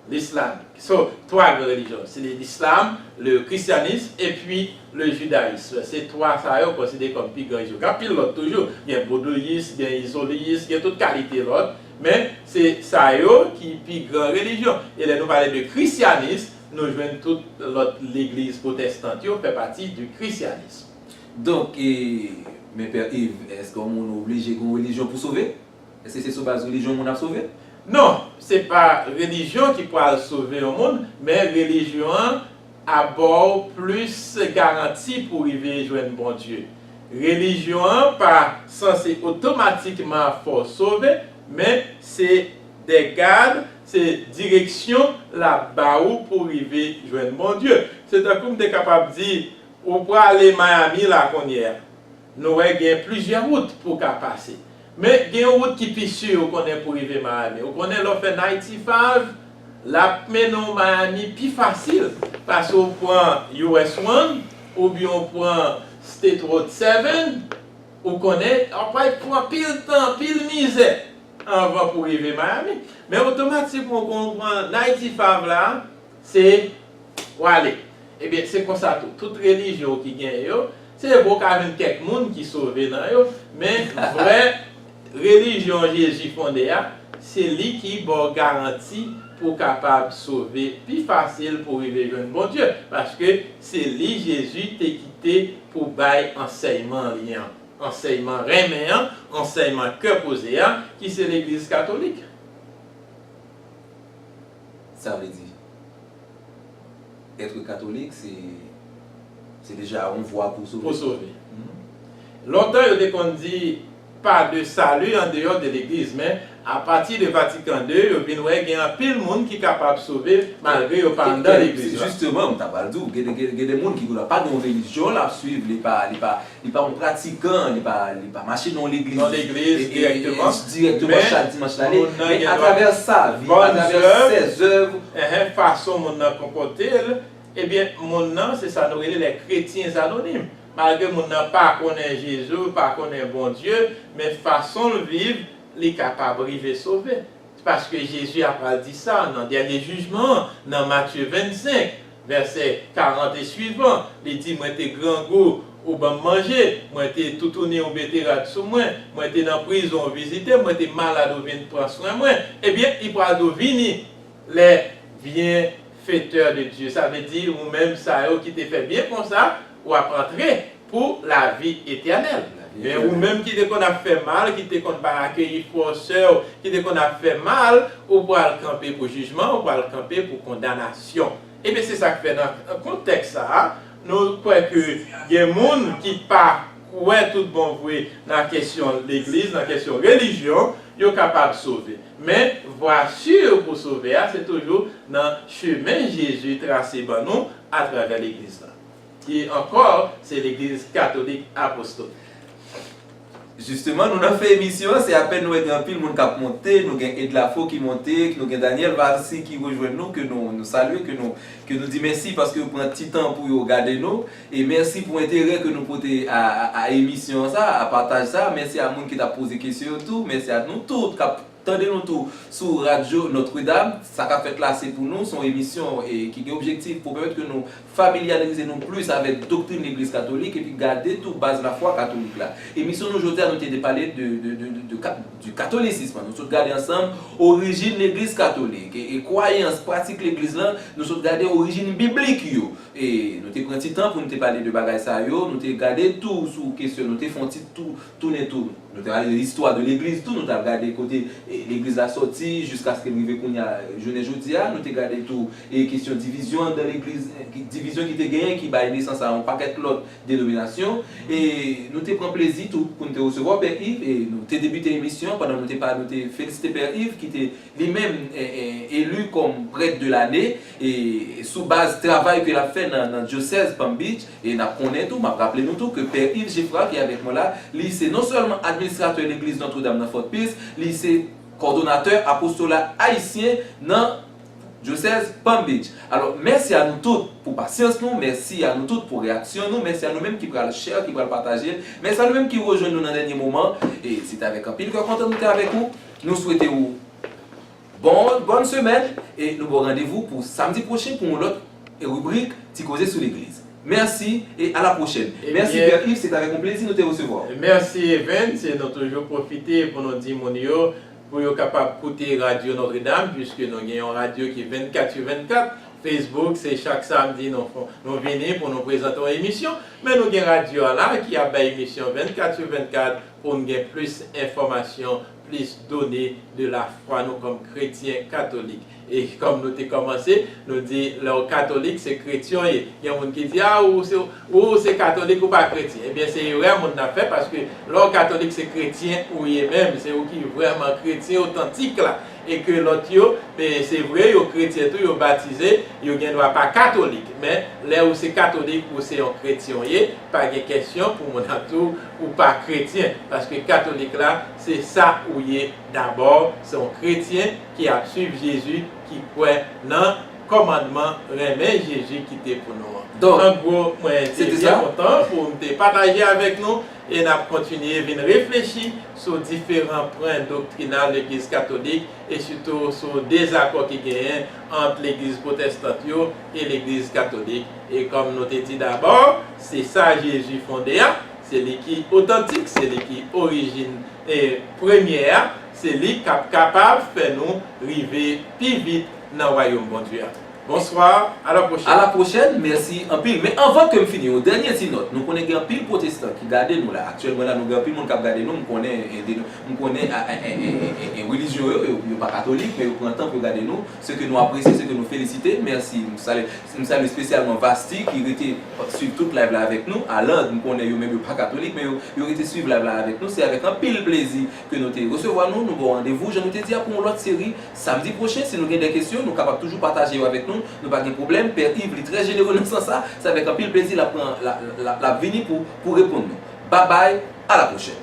L'islam. So, twa gran relijyon. Se le, l'islam, le christianisme, epi le judaïsme. Se twa sa yo konsidere kòm pi gran relijyon. Gen anpil lòt toujou. Gen vodouyis, gen izolyis, gen tout kalite lòt. Men, se sa yo ki pi gran relijyon. E lè nou pale de christianisme, nou jwenn tout lòt legliz pwotestant yo fè pati du christianisme. Donk, e, men Pè Yves, èske yon moun oblije gen yon relijyon pou sove? Èske se sou baz relijyon moun ap sove? Non, se pa relijyon ki pral sove yon moun, men relijyon an ap ba w plis garanti pou rive jwenn Bondye. Relijyon an pa sanse otomatikman fè w sove, men se de gad, se direksyon l ap ba ou pou rive jwenn Bondye. Se tankou m te kapab di, ou prale Miami la kounye a. Nou wè gen plizyè wout pou w ka pase. Men gen yon wout ki pi si ou konnen pou rive Miami. Ou konnen lè w fè ninety-five, l ap mennen w Miami pi fasil pase w pran U S one oubyen w pran State Road seven, ou konnen, w ap pran anpil tan, anpil mizè anvan pou w rive Miami. Men otomatikman, w pran ninety-five la, se w ale. Ebyen, se konsa tou. Tout relijyon ki genyen yo, se vre w ka jwenn kèk moun ki sove nan yo, men vrè relijyon Jezi fonde a, se li ki ba w garanti pou w kapab sove pi fasil pou w rive jwenn Bondye, paske se li Jezi te kite pou bay ansèyman li an, ansèyman renmen an, ansèyman kè poze a, ki se legliz katolik. Sa vle di, être catholique, se, se deja yon vwa pou sove. Pou sove. Mhm. Lontan, yo te konn di, pas de salut en dehors de l'église, men apati de Vatican deux, yo vin wè gen anpil moun ki kapab sove malgre yo pa anndan legliz la. Jisteman, m ta pral di w, gen de, gen, gen de moun ki kounye a pa gen yon relijyon l ap swiv, li pa, li pa, li pa yon pratikan, li pa, li pa mache nan yon legliz, nan legliz e, e, e, direkteman, direkteman men chak dimanch l ale. Moun nan men gen dwa atravè sa vi, atravè sè zèv, enhen, fason moun nan konpòte l, ebyen, moun nan, se sa nou rele les chrétiens anonymes. Malgre moun nan pa konnen Jezi, pa konnen Bondye, men fason l viv, li kapab rive sove. Paske Jezi ap pral di sa nan dènye jijman an, nan Matye vennsenk, vèsè karant e swivan, li di, mwen te grangou, ou ban m manje, mwen te toutouni, ou mete rad sou mwen, mwen te nan prizon, ou vizite m, mwen te malad, ou vin pran swen mwen. Ebyen, li pral di w, vini, les bienfaiteurs de Dieu. Sa vle di, ou menm sa yo ki te fè byen konsa, w ap antre pou lavi etènèl. Men ou menm ki te konn ap fè mal, ki te konn pa akeyi frè w, sè w, ki te konn ap fè mal, ou pral kanpe pou jijman, ou pral kanpe pou kondanasyon. Ebyen, se sa k fè nan kontèks sa a, nou kwè ke gen moun ki pa kwè tout bon vre nan kesyon legliz, nan kesyon relijyon, yo kapab sove. Men, vwa si pou sove a, se toujou nan chemen Jezi trase ban nou atravè legliz la. Ki ankò, se legliz katolik apostolik. Jisteman, nou nan fen emisyon an, se apèn nou wè gen anpil moun k ap monte, nou gen Edlafo ki monte, nou gen Daniel Valcy ki rejwenn nou, ke nou, nou salye, ke nou, ke nou di mèsi paske yo pran ti tan pou yo gade nou, e mèsi pou enterè ke nou pote a, a, a emisyon sa, a pataj sa, mèsi a moun ki t ap poze kesyon yo tou, mèsi a nou tout k ap Tande nou tou sou Radyo Notre Dame. Sa k ap fèt la, se pou nou, se yon emisyon e, ki gen objektif pou pèmèt ke nou familyarize nou plis avèk doktrin Legliz Katolik epi gade tou baz lafwa katolik la. Emisyon nou jodi a, nou te pale de, de, de, de, de kat- du catholicisme. Nou sot gade ansanm orijin Legliz Katolik e, e kwayans, pratik Legliz lan. Nou sot gade orijin biblik yo. E nou te pran ti tan pou nou te pale de bagay sa yo. Nou te gade tou sou kesyon, nou te fè yon ti tou, tounen tou. Nou te pale de istwa de legliz tou, nou t ap gade kote e, legliz la sòti jiskaske l rive kounye a, jounen jodi a. Nou te gade tou e kesyon divizyon anndan legliz, e, ki- divizyon ki te genyen, ki bay nesans a yon pakèt lòt denominasyon. E nou te pran plezi tou pou nou te resevwa Pè Yves e nou te debite emisyon pandan nou te pa nou te felisite Pè Yves ki te li menm e, e, eli kòm prèt de lane e sou baz travay ke l ap fè nan, nan dyosèz Palm Beach. E n ap konnen tou, m ap raple nou tou ke Pè Yves Geffrard ki avèk mwen la, li se non sèlman administratè legliz Notre Dame nan Fort Pierce, li se kòdonatè apostola ayisyen nan dyosèz Palm Beach. Alò, mèsi a nou tout pou pasyans nou, mèsi a nou tout pou reyaksyon nou, mèsi a nou menm ki pral share, ki pral pataje l, mèsi a nou menm ki rejwenn nou nan dènye moman. E se t avèk anpil kè kontan nou te avèk ou. Nou swete ou bon, bòn semèn e nou ba w randevou pou samdi pwochen pou yon lòt ribrik Ti Koze sou Legliz. Mèsi e a la pwochèn. Mèsi Pè Yves, se t avèk yon plezi nou te resevwa w. Mèsi Evens, e nou toujou pwofite pou nou di moun yo pou yo kapab koute Radyo Notre Dame, piske nou gen yon radyo ki vennkat sou vennkat. Facebook, se chak samdi nou fon- nou vini pou nou prezante yon emisyon, men nou gen radyo a la ki ap bay emisyon vennkat sou vennkat pou n gen plis enfòmasyon, plis done de lafwa nou kòm kretyen katolik. E kòm nou te kòmanse, nou di lè w katolik, se kretyen w ye. Gen moun ki di, a, ou se, ou se katolik, ou pa kretyen. Ebyen, se erè moun nan fè, paske lè w katolik, se kretyen ou ye menm, se ou ki vrèman kretyen otantik la. E ke lòt yo, men se vre, yo kretyen tou, yo batize, yo gen dwa pa katolik. Men, lè ou se katolik, ou se yon kretyen w ye, pa gen kèsyon pou moun nan di w ou pa kretyen. Paske katolik la, se sa ou ye dabò, se yon kretyen ki ap swiv Jezi, ki kwè nan kòmandman renmen Jezi kite pou nou an. Donk, an gwo, mwen te byen kontan pou m te pataje avèk nou e n ap kontinye vin reflechi sou diferan pwen doktrinal Legliz Katolik e sitou sou dezakò ki genyen ant Legliz Pwotestant yo e Legliz Katolik. E kòm nou te di dabò, se sa Jezi fonde a, se li ki otantik, se li ki orijin e premye a, se li k ap kapab fè nou rive pi vit nan wayòm Bondye a. Bonswa, a la pwochèn. A la pwochèn, mèsi anpil. Men anvan ke m fini, yon dènye ti nòt. Nou konnen gen anpil pwotestan ki gade nou la. Aktyèlman la, nou gen anpil moun k ap gade nou. M konnen, e, de, m konnen a, a, a, a, a, a, relijyon yo, yo, yo pa katolik, men yo pran tan pou yo gade nou. Se ke nou apresye, se ke nou felisite. Mèsi. M salye, m salye espesyalman Vasti ki rete swiv tout live la avèk nou. Alan, m konnen yo menm yo pa katolik, men yo, yo rete swiv live la avèk nou. Se avèk anpil plezi ke nou te resevwa nou. Nou ba w randevou, jan nou te di a, pou yon lòt seri. Samdi pwochen, si nou gen de kesyon, nou kapab toujou pataje yo avèk nou. Nou pa gen pwoblèm. Pè Yves, li trè jenere nan sans sa. Se avèk anpil plezi l ap pran, l ap, l ap, l ap vini pou, pou reponn nou. Babay, a la pwochèn.